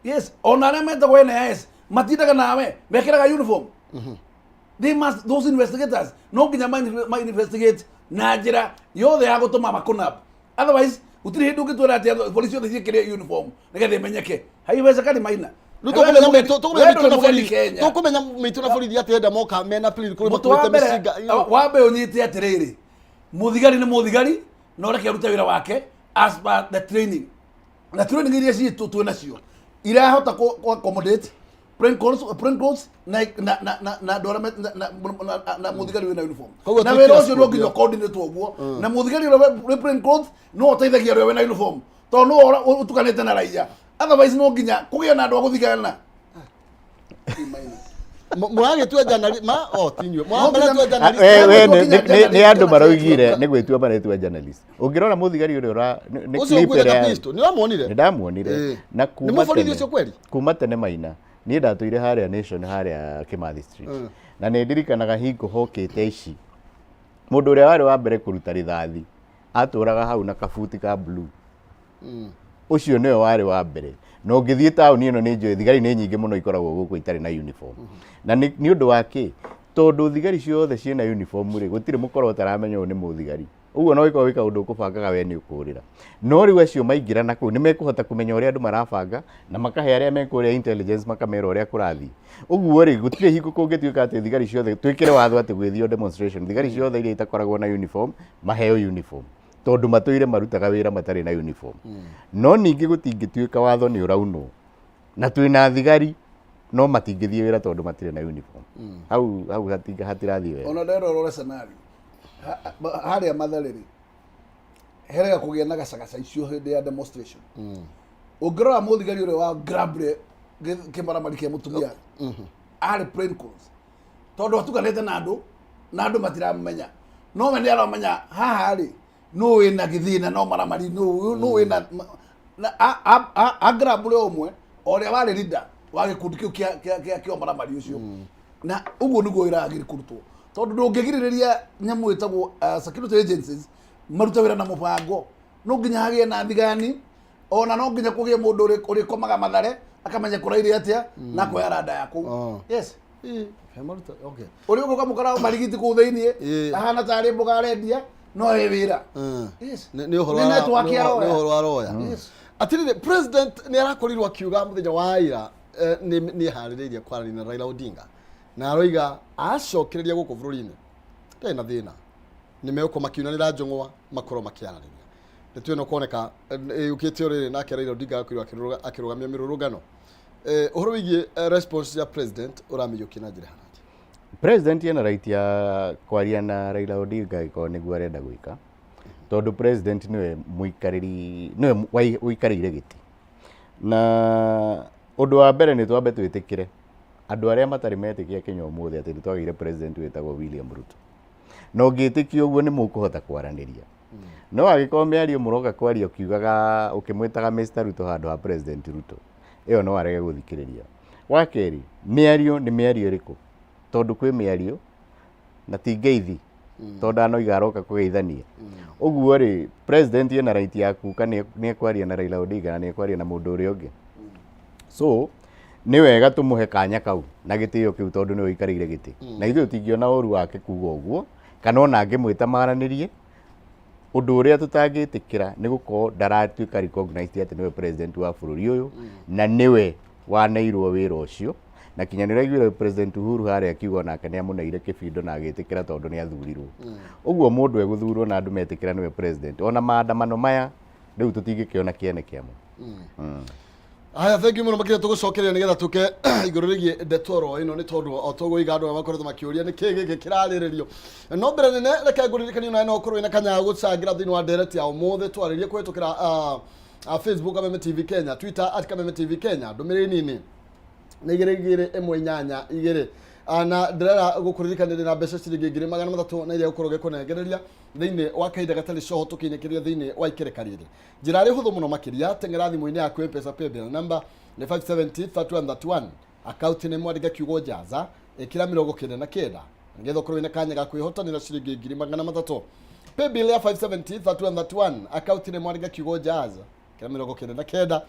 D: Yes, ona arĩa metagwo NIS matindaga nawe mekĩraga uniform. They must, those investigators no nginya ma investigate na njĩra yothe ya gũtũma makũnab. Otherwise gũtirĩ hĩndĩ ũngĩtwĩra atĩ borithi ciothe ciĩkĩre uniform nĩgetha imenyeke. Haiwezekani maina.
B: Rĩu
D: Wewe
B: tũkũmenya
D: ndũrĩ
B: mĩtũ na
D: mũgeni
B: borithi
D: Kenya.
B: tũkũmenya mĩtũ na borithi atĩ enda moka mena plane kũrĩ
D: Mũtũ wa
B: makuĩte
D: mbere
B: mĩcinga.
D: wambe ũnyite atĩrĩrĩ, mũthigari nĩ mũthigari na ũreke arute wĩra wake as per the training. Na training iria citũ twĩ nacio irahota ku accommodate plain clothes, plain clothes na na na na na andũ arĩa na na na na mũthigari wĩna uniform.
B: Koguo
D: Na
B: twĩkĩra
D: wĩra ũcio no
B: squad
D: nginya
B: ĩyo.
D: coordinate ũguo. Na mũthigari ũrĩa wĩ plain clothes no ũteithagia ũrĩa wĩna uniform tondũ no ũrĩa ũtukanĩte na raia. Otherwise no nginya kũgĩe na andũ a gũthigana.
B: Mũragĩtua journalist ma o ti inyuĩ.
D: No nginya-
B: Mũratua journalist.
C: We we
D: No nginya
C: nĩ andũ
D: journalist
C: maraugire nĩ gwĩtua maretua journalist. Ũngĩrora mũthigari ũrĩa ũra nĩ
B: Ũcio
C: clip
B: ũkuĩte
C: ĩrĩa
B: ka pistol, nĩ wamuonire?
C: Nĩ ndamuonire.
B: Ĩĩ.
C: Na
B: Nĩ
C: kuma
B: mũborithi
C: tene
B: ũcio kweli?
C: kuma tene maina niĩ ndatũire harĩa Nation harĩa Kimathi Street na nĩ ndirikanaga hingo hokĩte ici mũndũ ũrĩa warĩ wa mbere kũruta rithathi atũraga hau na kabuti ka blue. Ũcio nĩwe warĩ wa mbere. Na ũngĩthiĩ taũni ĩno nĩ njũĩ thigari nĩ nyingĩ mũno ikoragwo gũkũ itarĩ na uniform. Na nĩ ũndũ wa kĩ? Tondũ thigari ciothe ciĩna uniform rĩ, gũtirĩ mũkora ũtaramenya ũyũ nĩ mũthigari. Ũguo no ĩkorwo wĩ kaũndũ ũkũbangaga we nĩ ũkũrĩra. No rĩu acio maingĩra na kũu nĩ mekũhota kũmenya ũrĩa andũ marabanga na makahe arĩa me kũrĩa intelligence makamera ũrĩa kũrathiĩ. Ũguo rĩ, gũtirĩ hingo kũngĩtuĩka atĩ thigari ciothe, twĩkĩre watho atĩ gwĩthio demonstration, thigari ciothe iria itakoragwo na uniform maheo uniform. Tondũ matũire marutaga wĩra matarĩ na uniform. No ningĩ gũtingĩtuĩka watho nĩ ũraunwo na twĩna thigari no matingĩthiĩ wĩra tondũ matirĩ na uniform. Hau hau hatirathiĩ wega.
D: Ona ndero rore scenario harĩa Mathare rĩ, herega kũgĩa na gacagaca icio hĩndĩ ya demonstration. Ũngĩrora mũthigari ũrĩa wa grabre kĩmaramari kĩa mũtumia arĩ plain clothes tondũ atukanĩte na andũ na andũ matiramenya, no we nĩ aramenya haha rĩ nũ wĩna gĩthĩna no maramari nũ wĩna na agrabure ũmwe o ũrĩa warĩ leader wa gĩkundi kĩu kĩa maramari ũcio. Na ũguo nĩguo wĩra wagĩrĩire kũrutwo tondũ ndũngĩgirĩrĩria nyamũ ĩtagwo security agencies marute wĩra na mũbango. No nginya hagĩe na thigani, ona no nginya kũgĩe mũndũ ũrĩkomaga Mathare akamenya kũraire atĩa na akoya randa ya kũu. Yes.
B: Ĩĩ, he maruta okay.
D: Ũrĩa ũgũka mũkara marigiti kũu thĩiniĩ ahana tarĩ mboga arendia no ĩ wĩra. Yes.
B: Nĩ ũhoro
D: Nĩ network ya
B: nĩ
D: roya.
B: ũhoro wa roya. Atirĩrĩ, president nĩ arakorirwo akiuga mũthenya wa ira nĩ eharĩrĩirie kwaranĩria na Raila Odinga, na aroiga acokereria gũkũ bũrũri-inĩ ndarĩ na thĩna, nĩ megũkorwo makiunanĩra njũng'wa, makorwo makĩaranĩria. Ndeto ĩno kuoneka ĩũkĩte o rĩrĩ nake Raila Odinga agakorirwo akĩrũgamia mĩrũrũngano. Ũhoro wĩgiĩ response ya president ũramĩiyũkia na njĩra ĩhana atĩa?
C: President ena right ya kwaria na Raila Odinga angĩkorwo nĩguo arenda gwĩka, tondũ president nĩwe mũikarĩri, nĩwe ũikarĩire gĩtĩ. Na ũndũ wa mbere nĩ twambe twĩtĩkĩre andũ arĩa matarĩ metĩkia Kenya ũmũthĩ atĩ nĩ twagĩire president wĩtagwo William Ruto. Na ũngĩtĩkia ũguo nĩ mũkũhota kwaranĩria. No angĩkorwo mĩario mũroka kwaria ũkiugaga ũkĩmwĩtaga Mr Ruto handũ ha President Ruto, ĩyo no arege gũthikĩrĩria. Wa kerĩ, mĩario nĩ mĩario ĩrĩkũ? Tondũ kwĩ mĩario na ti ngeithi, tondũ ndanoiga aroka kũgeithania. Ũguo rĩ, president ena right ya kuka nĩ ekwaria na Raila Odinga na nĩ ekwaria na mũndũ ũrĩa ũngĩ. So nĩ wega tũmũhe kanya kau na gĩtĩo kĩu tondũ nĩwe ũikarĩire gĩtĩ. Na ithuĩ tũtingĩona ũru wake kuga ũguo, kana ona angĩmwĩta maranĩrie. Ũndũ ũrĩa tũtangĩtĩkĩra nĩ gũkorwo ndaratuĩka recognized atĩ nĩwe president wa bũrũri ũyũ, na nĩwe waneirwo wĩra ũcio. Na kinya nĩ ũraiguire President Uhuru harĩa akiuga onake nĩ amũneire kĩbindo na agĩtĩkĩra tondũ nĩ athurirwo. Ũguo mũndũ egũthurwo na andũ metĩkĩra nĩwe president, ona maandamano maya rĩu tũtingĩkĩona kĩene kĩamo.
B: Haya, thank you mũno makĩria, tũgũcokeria nĩgetha tũke igũrũ rĩgiĩ ndeto oro ĩno, nĩ tondũ o toguo iga andũ arĩa makoretwo makĩũria nĩ kĩĩ gĩkĩ kĩrarĩrĩrio. No mbere nene, reke ngũririkanie nawe no ũkorwo wĩna kanya ga gũcangĩra thĩinĩ wa ndereti ya ũmũthĩ, twarĩrie kũhĩtũkĩra Facebook Kameme TV Kenya, Twitter @KamemeTV Kenya, ndũmĩrĩri nini nĩ 22182. Na ndĩrera gũkũririkania ndĩ na mbeca ciringi 300,000 na iria gũkorwo gĩkũnengereria thĩinĩ wa kahinda gatarĩ coho tũkĩinĩkĩria thĩinĩ wa ikereka rĩrĩ. Njĩra ĩrĩ hũthũ mũno makĩria, teng'era thimũ-inĩ yaku M-Pesa paybill number nĩ 570 3131, akaunti nĩ mwandĩke kiugo Jaza, ĩkĩra 99 nĩgetha ũkorwo wĩna kanya ga kwĩhotanĩra ciringi 300,000. Paybill ya 570 3131, akaunti nĩ mwandĩke kiugo Jaza, ĩkĩra 99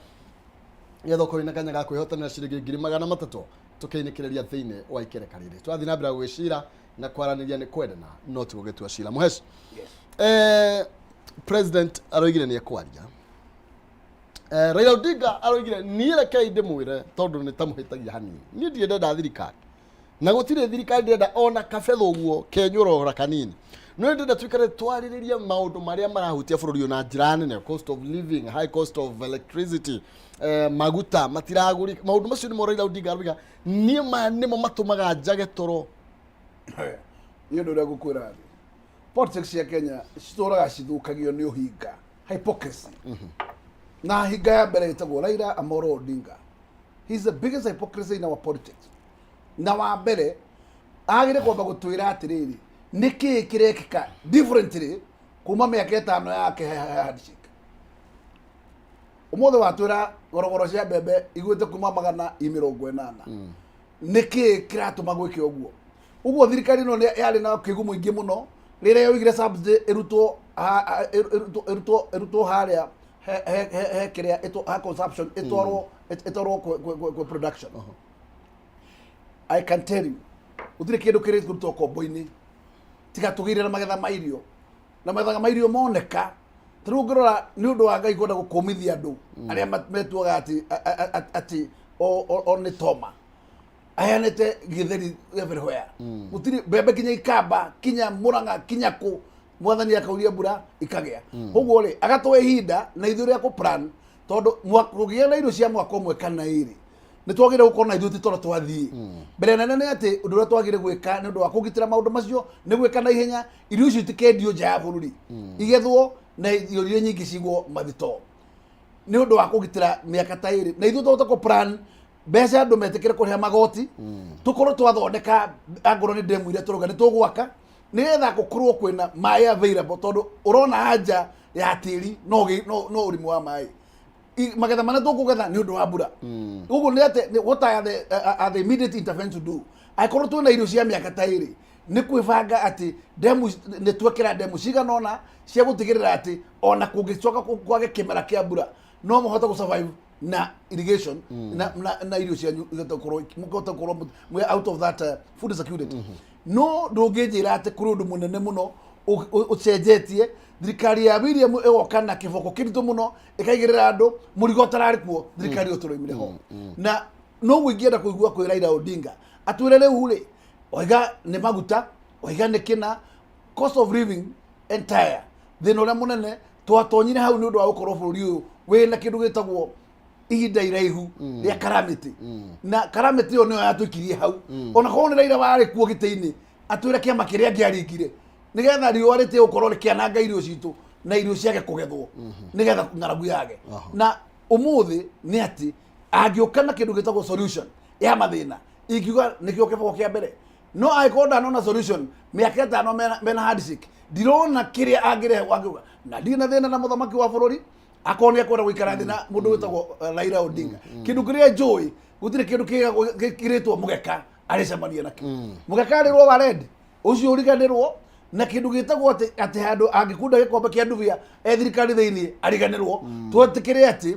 B: nĩgetha ũkorwo wĩna kanya ga kwĩhotanĩra ciringi 300,000 tũkĩinĩkĩrĩria thĩinĩ wa ikereka rĩrĩ. Twathiĩ na mbere gwĩcira na kwaranĩria nĩ kwendana no ti gũgĩtua cira. Mũhesh, president aroigire nĩ ekwaria. Raila Odinga aroigire niĩ rekei ndĩmwĩre tondũ nĩ tamũhĩtagia hanini, niĩ ndirĩ ndenda thirikari na gũtirĩ thirikari ndĩrenda ona kabetha ũguo kenyũrora kanini, no nĩ ndĩrenda tuikare twarĩrĩrie maũndũ marĩa marahutia bũrũri ũyũ na njĩra nene, cost of living, high cost of electricity, maguta matiragũrĩka, maũndũ macio nĩmo Raila Odinga aroiga niĩ maya nĩmo matũmaga njage toro.
D: Nĩ ũndũ ũrĩa ngũkwĩra atĩ politics cia Kenya citũraga cithũkagio nĩ ũhinga, hypocrisy. Na hinga ya mbere ĩtagwo Raila Amolo Odinga. He is the biggest hypocrisy in our politics. Na wa mbere agĩrĩire kwamba gũtwĩra atĩrĩrĩ, nĩ kĩĩ kĩrekĩka differently kuma mĩaka 5 yake handshake. Ũmũthĩ watwĩra gorogoro cia mbembe igwĩte kuma magana i 80. Nĩ kĩĩ kĩratũma gwĩke ũguo? Ũguo thirikari ĩno yarĩ na ũkĩgu mũingĩ mũno rĩrĩa yoigire subsidy ĩrutwo ĩrutwo ĩrutwo harĩa he kĩrĩa ha consumption ĩtwarwo ĩtwarwo kwĩ production. I can tell you gũtirĩ kĩndũ kĩrĩ kũrutwo kombo-inĩ tiga tũgĩire na magetha ma irio, na magetha ma irio moneka. Ta rĩu ũngĩrora nĩ ũndũ wa Ngai kwenda gũkũmithia andũ arĩa metuaga atĩ atĩ o nĩ toma aheanĩte gĩtheri everywhere, gũtirĩ mbembe kinya Ikamba, kinya Mũrang'a, kinya kũ, mwathani akauria mbura ikagĩa. Ũguo rĩ, agatũhe ihinda na ithuĩ rĩa kũ plan, tondũ kũgĩa na irio cia mwaka ũmwe kana ĩrĩ nĩ twagĩrĩire gũkorwo na ithuĩ ti toro twathiĩ mbere nene. Nĩ atĩ ũndũ ũrĩa twagĩrĩire gwĩka nĩ ũndũ wa kũgitĩra maũndũ macio nĩ gwĩka na ihenya irio icio itikendio nja ya bũrũri, igethwo na irio iria nyingĩ cigwo mathitoo nĩ ũndũ wa kũgitĩra mĩaka ta 2, na ithuĩ tũhote kũ plan mbeca, andũ metĩkĩre kũrĩha magoti, tũkorwo twathondeka angorwo nĩ ndemu iria tũrauga nĩ tũgwaka nĩgetha gũkorwo kwĩna maĩ available, tondũ ũrona anja ya tĩri no ũrĩmi wa maĩ. Magetha marĩa tũkũgetha nĩ ũndũ wa mbura. Ũguo nĩ atĩ what are the immediate intervention to do angĩkorwo twĩna irio cia mĩaka ta 2 nĩ kwĩbanga atĩ ndemu nĩ twekĩra ndemu cigana ũna cia gũtigĩrĩra atĩ ona kũngĩcoka kwage kĩmera kĩa mbura no mahote gũ survive. Na irrigation na irio cianyu igahota gũkorwo mũkahota gũkorwo mwĩ out of that food security. No ndũngĩnjĩra atĩ kũrĩ ũndũ mũnene mũno ũcenjetie. Thirikari ya William ĩgoka na kĩboko kĩritũ mũno, ĩkaigĩrĩra andũ mũrigo ũtararĩ kuo thirikari ĩyo tũroimire ho. Na noguo ingĩenda kũigua kwĩ Raila Odinga atwĩre rĩu rĩ, oiga nĩ maguta, oiga nĩ kĩna, cost of living entire thĩna ũrĩa mũnene twatonyire hau nĩ ũndũ wa gũkorwo bũrũri ũyũ wĩna kĩndũ gĩtagwo ihinda iraihu rĩa calamity, na calamity ĩyo nĩyo yatũikirie hau. Ona korwo nĩ Raila warĩ kuo gĩtĩ-inĩ, atwĩre kĩama kĩrĩa angĩaringire nĩgetha riũa rĩtige gũkorwo rĩkĩananga irio citũ na irio ciage kũgethwo, nĩgetha ng'aragu yage. Na ũmũthĩ nĩ atĩ angĩũka na kĩndũ gĩtagwo solution ya mathĩna, ingiuga nĩkĩo kĩboko kĩa mbere. No angĩkorwo ndanona solution mĩaka 5 mena handshake, ndirona kĩrĩa angĩrehe angĩuga. Na ndirĩ na thĩna na mũthamaki wa bũrũri akorwo nĩ ekwenda gũikara thĩ na mũndũ wĩtagwo Raila Odinga. Kĩndũ kĩrĩa njũĩ, gũtirĩ kĩndũ gĩkĩrĩtwo mũgeka arĩcemania nakĩo. Mũgeka arĩrwo wa red ũcio ũriganĩrwo na kĩndũ gĩtagwo atĩ handũ angĩkunda gĩkombe kĩa ndubia e thirikari thĩinĩ ariganĩrwo. Twetĩkĩre atĩ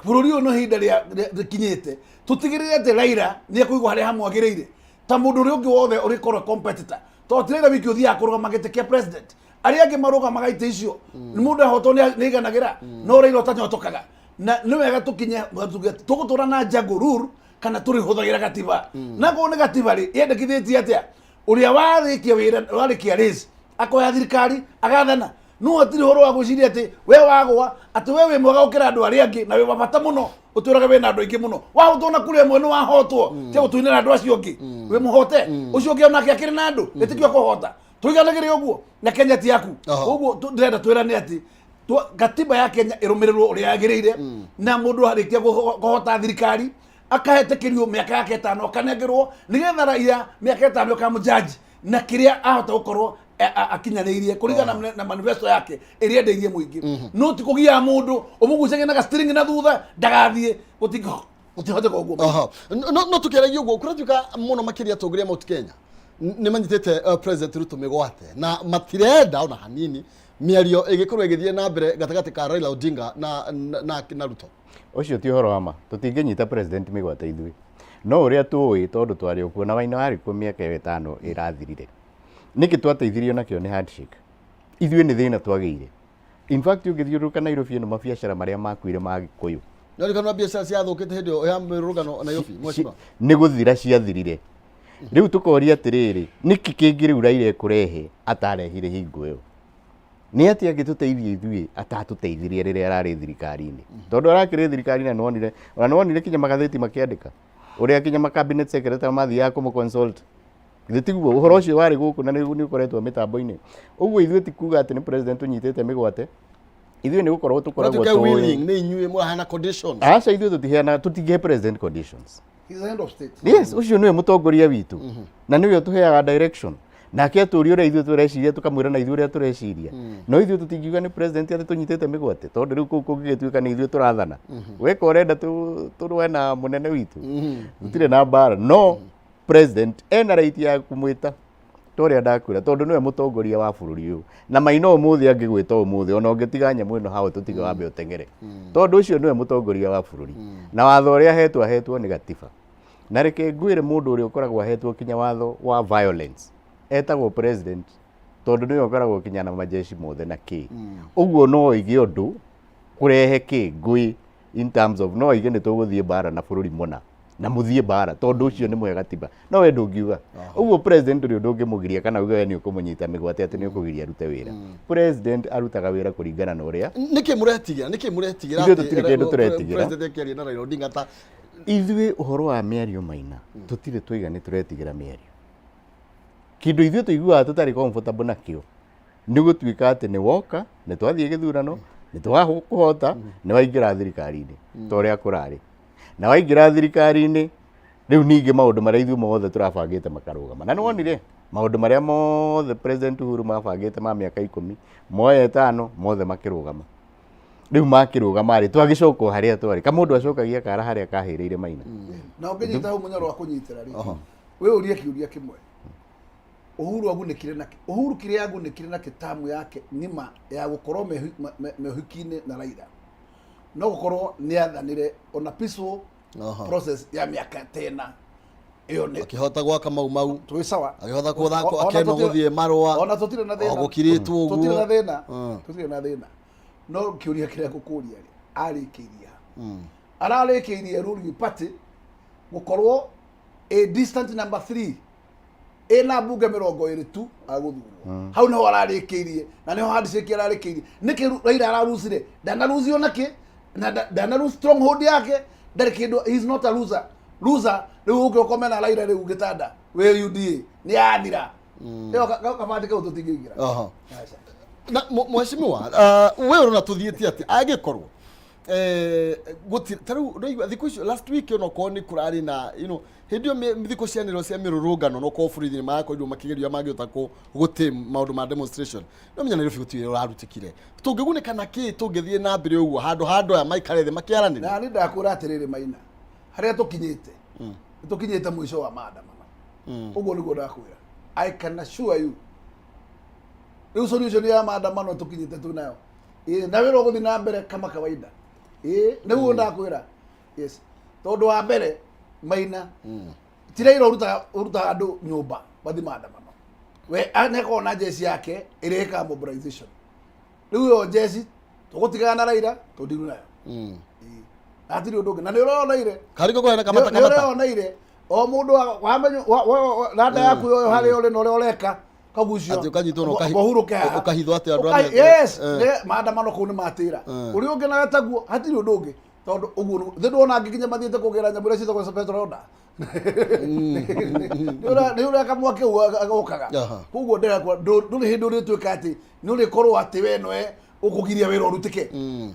D: bũrũri ũyũ no ihinda rĩkinyĩte tũtigĩrĩre atĩ Raila nĩ ekũigwo harĩa hamwagĩrĩire ta mũndũ ũrĩa ũngĩ wothe ũrĩkorwo competitor, tondũ ti Raila wiki ũthiaga kũrũgama gĩtĩ kĩa president. Arĩa angĩ marũgamaga itĩ icio nĩ mũndũ ahotwo nĩ aiganagĩra, no Raila ũtanyotokaga. Na nĩ wega tũkinye tuge tũgũtũra na jungle rule kana tũrĩhũthagĩra gatiba. Na korwo nĩ gatiba rĩ, yendekithĩtie atĩa ũrĩa warĩkia wĩra, warĩkia race, akoya thirikari agathana? No hatirĩ ũhoro wa gwĩciria atĩ we wagwa atĩ we wĩ mwega gũkĩra andũ arĩa angĩ na wĩ wa bata mũno, ũtũraga wĩna andũ aingĩ mũno. Wahotwo na kura ĩmwe nĩ wahotwo, tia gũtuinĩra andũ acio angĩ wĩ mũhote. Ũcio ũngĩ onake akĩrĩ na andũ ĩtĩkio kũhota, tũiganagĩre ũguo na Kenya ti yaku. Ũguo ndĩrenda twĩrane atĩ gatiba ya Kenya ĩrũmĩrĩrwo ũrĩa yagĩrĩire, na mũndũ arĩkia kũhota thirikari akahetũkĩrio mĩaka yake 5, akanengerwo nĩgetha raia mĩaka 5 ĩkamũjaji na kĩrĩa ahota gũkorwo akinyanĩirie kũringana na manifesto yake ĩrĩa endeirie mũingĩ. No ti kũgia mũndũ ũmũgucagia na gastring na thutha ndagathiĩ, gũtingĩhoteka ũguo.
B: Aha. No tukĩaragia ũguo, kũratuĩka mũno makĩria atongoria a Mount Kenya nĩ manyitĩte President Ruto mĩgwate na matirenda ona hanini mĩario ĩgĩkorwo ĩgĩthiĩ na mbere gatagatĩ ka Raila Odinga na Ruto.
C: Ũcio ti ũhoro wa ma. Tũtingĩnyita president mĩgwate ithuĩ, no ũrĩa tũĩ, tondũ twarĩ o kuo na Waina warĩ kuo mĩaka ĩyo 5 ĩrathirire, nĩkĩ twateithirio nakĩo nĩ handshake? Ithuĩ nĩ thĩna twagĩire. In fact, ũngĩthiũrũrũka Nairobi ĩno, mabiacara marĩa makuire ma Gĩkũyũ
B: No rikana biacara ciathũkĩte hĩndĩ ĩyo ya mĩrũrũngano Nairobi, mheshimiwa.
C: Nĩ gũthira ciathirire. Rĩu tũkoria atĩrĩrĩ, nĩkĩ kĩngĩ rĩu Raila ekũrehe atarehire hingo ĩyo? Nĩ atĩa angĩtũteithia ithuĩ atatũteithirie rĩrĩa ararĩ thirikari-inĩ? Tondũ arakĩrĩ thirikari-inĩ, nĩwonire, ona nĩwonire kinya magathĩti makĩandĩka ũrĩa kinya ma cabinet secretary mathiaga kũmũ consult. Githĩ tiguo ũhoro ũcio warĩ gũkũ na nĩ ũkoretwo mĩtambo-inĩ ũguo? Ithuĩ ti kuga atĩ nĩ president tũnyitĩte mĩgwate. Ithuĩ nĩ gũkorwo tũkoragwo
B: Kũratuĩka
C: tũĩ
B: willing nĩ inyuĩ mũrahana conditions.
C: Aca, ithuĩ tũtiheana, tũtingĩhe president conditions.
D: He's the head of state.
C: Yes, ũcio nĩwe mũtongoria witũ na nĩwe ũtũheaga direction. Nake atũria ũrĩa ithuĩ tũreciria, tũkamwĩra na ithuĩ ũrĩa tũreciria. No ithuĩ tũtingiuga nĩ president atĩ tũnyitĩte mĩgwate, tondũ rĩu kũu kũngĩgĩtuĩka nĩ ithuĩ tũrathana, weka ũrenda tũrũe na mũnene witũ, tũtirĩ na mbara. No president ena right ya kũmwĩta ta ũrĩa ndakwĩra, tondũ nĩwe mũtongoria wa bũrũri ũyũ. Na Maina ũmũthĩ angĩgwĩta ũmũthĩ, ona ũngĩtiga nyamũ ĩno hau tũtige, wambe ũteng'ere, tondũ ũcio nĩwe mũtongoria wa bũrũri na watho ũrĩa ahetwo, ahetwo nĩ gatiba. Na reke ngwĩre, mũndũ ũrĩa ũkoragwo ahetwo kinya watho wa violence etagwo president, tondũ nĩwe ũkoragwo kinya na majeshi mothe na kĩ ũguo. No oige ũndũ kũrehe kĩ ngũĩ in terms of, no oige nĩ tũgũthiĩ mbara na bũrũri mũna na mũthiĩ mbara, tondũ ũcio nĩ mwega gatiba. No we ndũngiuga ũguo. President ũrĩa ndũngĩmũgiria kana uge we nĩ ũkũmũnyita mĩgwate atĩ nĩ ũkũgiria arute wĩra. President arutaga wĩra kũringana na ũrĩa
B: Nĩkĩ mũretigĩra? Nĩkĩ mũretigĩra?
C: Ithuĩ tũtirĩ kĩndũ tũretigĩra.
B: President akĩaria na Raila Odinga ta
C: Ithuĩ ũhoro wa mĩario, Maina, tũtirĩ twaiga nĩ tũretigĩra mĩario. Kĩndũ ithuĩ tũiguaga tũtarĩ comfortable nakĩo nĩ gũtuĩka atĩ nĩ woka, nĩ twathiĩ gĩthurano, nĩ twakũhota, nĩ waingĩra thirikari-inĩ ta ũrĩa kũrarĩ, na waingĩra thirikari-inĩ rĩu ningĩ maũndũ marĩa ithuĩ mothe tũrabangĩte makarũgama. Na nĩ wonire maũndũ marĩa mothe President Uhuru mabangĩte ma mĩaka 10, moya 5, mothe makĩrũgama. Rĩu makĩrũgama rĩ, twagĩcoka o harĩa twarĩ. Kamũndũ acokagia kara harĩa kahĩrĩire, Maina.
D: Na ũngĩnyita hau mũnyoro wa kũnyitĩra rĩ, wĩyũrie kĩũria kĩmwe: Uhuru agunĩkire nakĩ? Uhuru kĩrĩa agunĩkire nakĩ tamu yake ng'ima ya gũkorwo me ũhiki-inĩ na Raila? No gũkorwo nĩ athanire ona peaceful process ya mĩaka tena ĩyo nĩ
B: Akĩhota gwaka mau mau.
D: Twĩ sawa.
B: Akĩhota gũthako
D: Ona
B: akeno gũthiĩ marũa.
D: Ona tũtirĩ na thĩna.
B: O gũkirĩtwo ũguo.
D: Tũtirĩ na thĩna. Tũtirĩ na thĩna. No kĩũria kĩrĩa ngũkũria rĩ, arĩkĩirie ha? Ararĩkĩirie ruling party gũkorwo a distant number 3 ĩna mbunge 20 tu agũthurwo. Hau niho ararĩkĩirie na niho handshake ararĩkĩirie. Nĩkĩ Raila ararucire? Ndanarucio nakĩ? Na ndanaruci stronghold yake, ndarĩ kĩndũ, he is not a loser. Loser rĩu ũke ũkome na Raila rĩu gĩtanda wĩ UDA nĩ yathira. Ĩyo kabati kau tũtingĩingĩra. Aca.
B: Na mheshimiwa, we ũrona tũthiĩte atĩ angĩkorwo gũtirĩ ta rĩu ũraigua thikũ icio last week onokorwo nĩ kũrarĩ na hĩndĩ ĩyo thikũ cianĩrĩrwo cia mĩrũrũngano no korwo borithi nĩ marakorirwo makĩgeria mangĩhota gũtame maũndũ ma demonstration, no menya Nairobi gũtirĩ ũrarutĩkire. Tũngĩgunĩka na kĩ tũngĩthiĩ na mbere ũguo handũ ha andũ aya maikare thĩ makĩaranĩria?
D: Na nĩ ndakwĩra atĩrĩrĩ Maina, harĩa tũkinyĩte nĩ tũkinyĩte mũico wa maandamano. Ũguo nĩguo ndakwĩra. I can assure you rĩu solution ya maandamano tũkinyĩte tu nayo. Ĩĩ, na wĩra ũgũthiĩ na mbere kama kawaida. Ĩĩ, nĩguo ndakwĩra. Yes, tondũ wa mbere Maina, ti Raila ũrutaga andũ nyũmba mathi maandamano. We nĩakoragwo na jeshi yake ĩrĩa ĩkaga mobilization. Rĩu ĩyo jeshi tũgũtigana na Raila tũndiru nayo. Ĩĩ. Na hatirĩ ũndũ ũngĩ na nĩ ũroneire.
B: Kariko kũheana kamata
D: Nĩ
B: kamata.
D: ũreoneire o mũndũ wamenya randa yaku yoyo harĩa ũrĩ na ũrĩa ũreka kagucio.
B: Atĩ ũkanyitwo na
D: ũhurũke haha.
B: Ũkahithwo atĩ andũ
D: Yes, nĩ maandamano kũu nĩ matĩra. Ũrĩa ũngĩ nawe taguo, hatirĩ ũndũ ũngĩ tondũ ũguo thĩ ndwona angĩ nginya mathiĩte kũgĩra nyamũ iria ciĩtagwo petroda. Nĩ ũrĩa kamwaki kau gokaga. Koguo ndĩrakwa ndũrĩ hĩndĩ ũrĩtuĩka atĩ nĩ ũrĩkorwo atĩ we noe ũkũgiria wĩra ũrutĩke.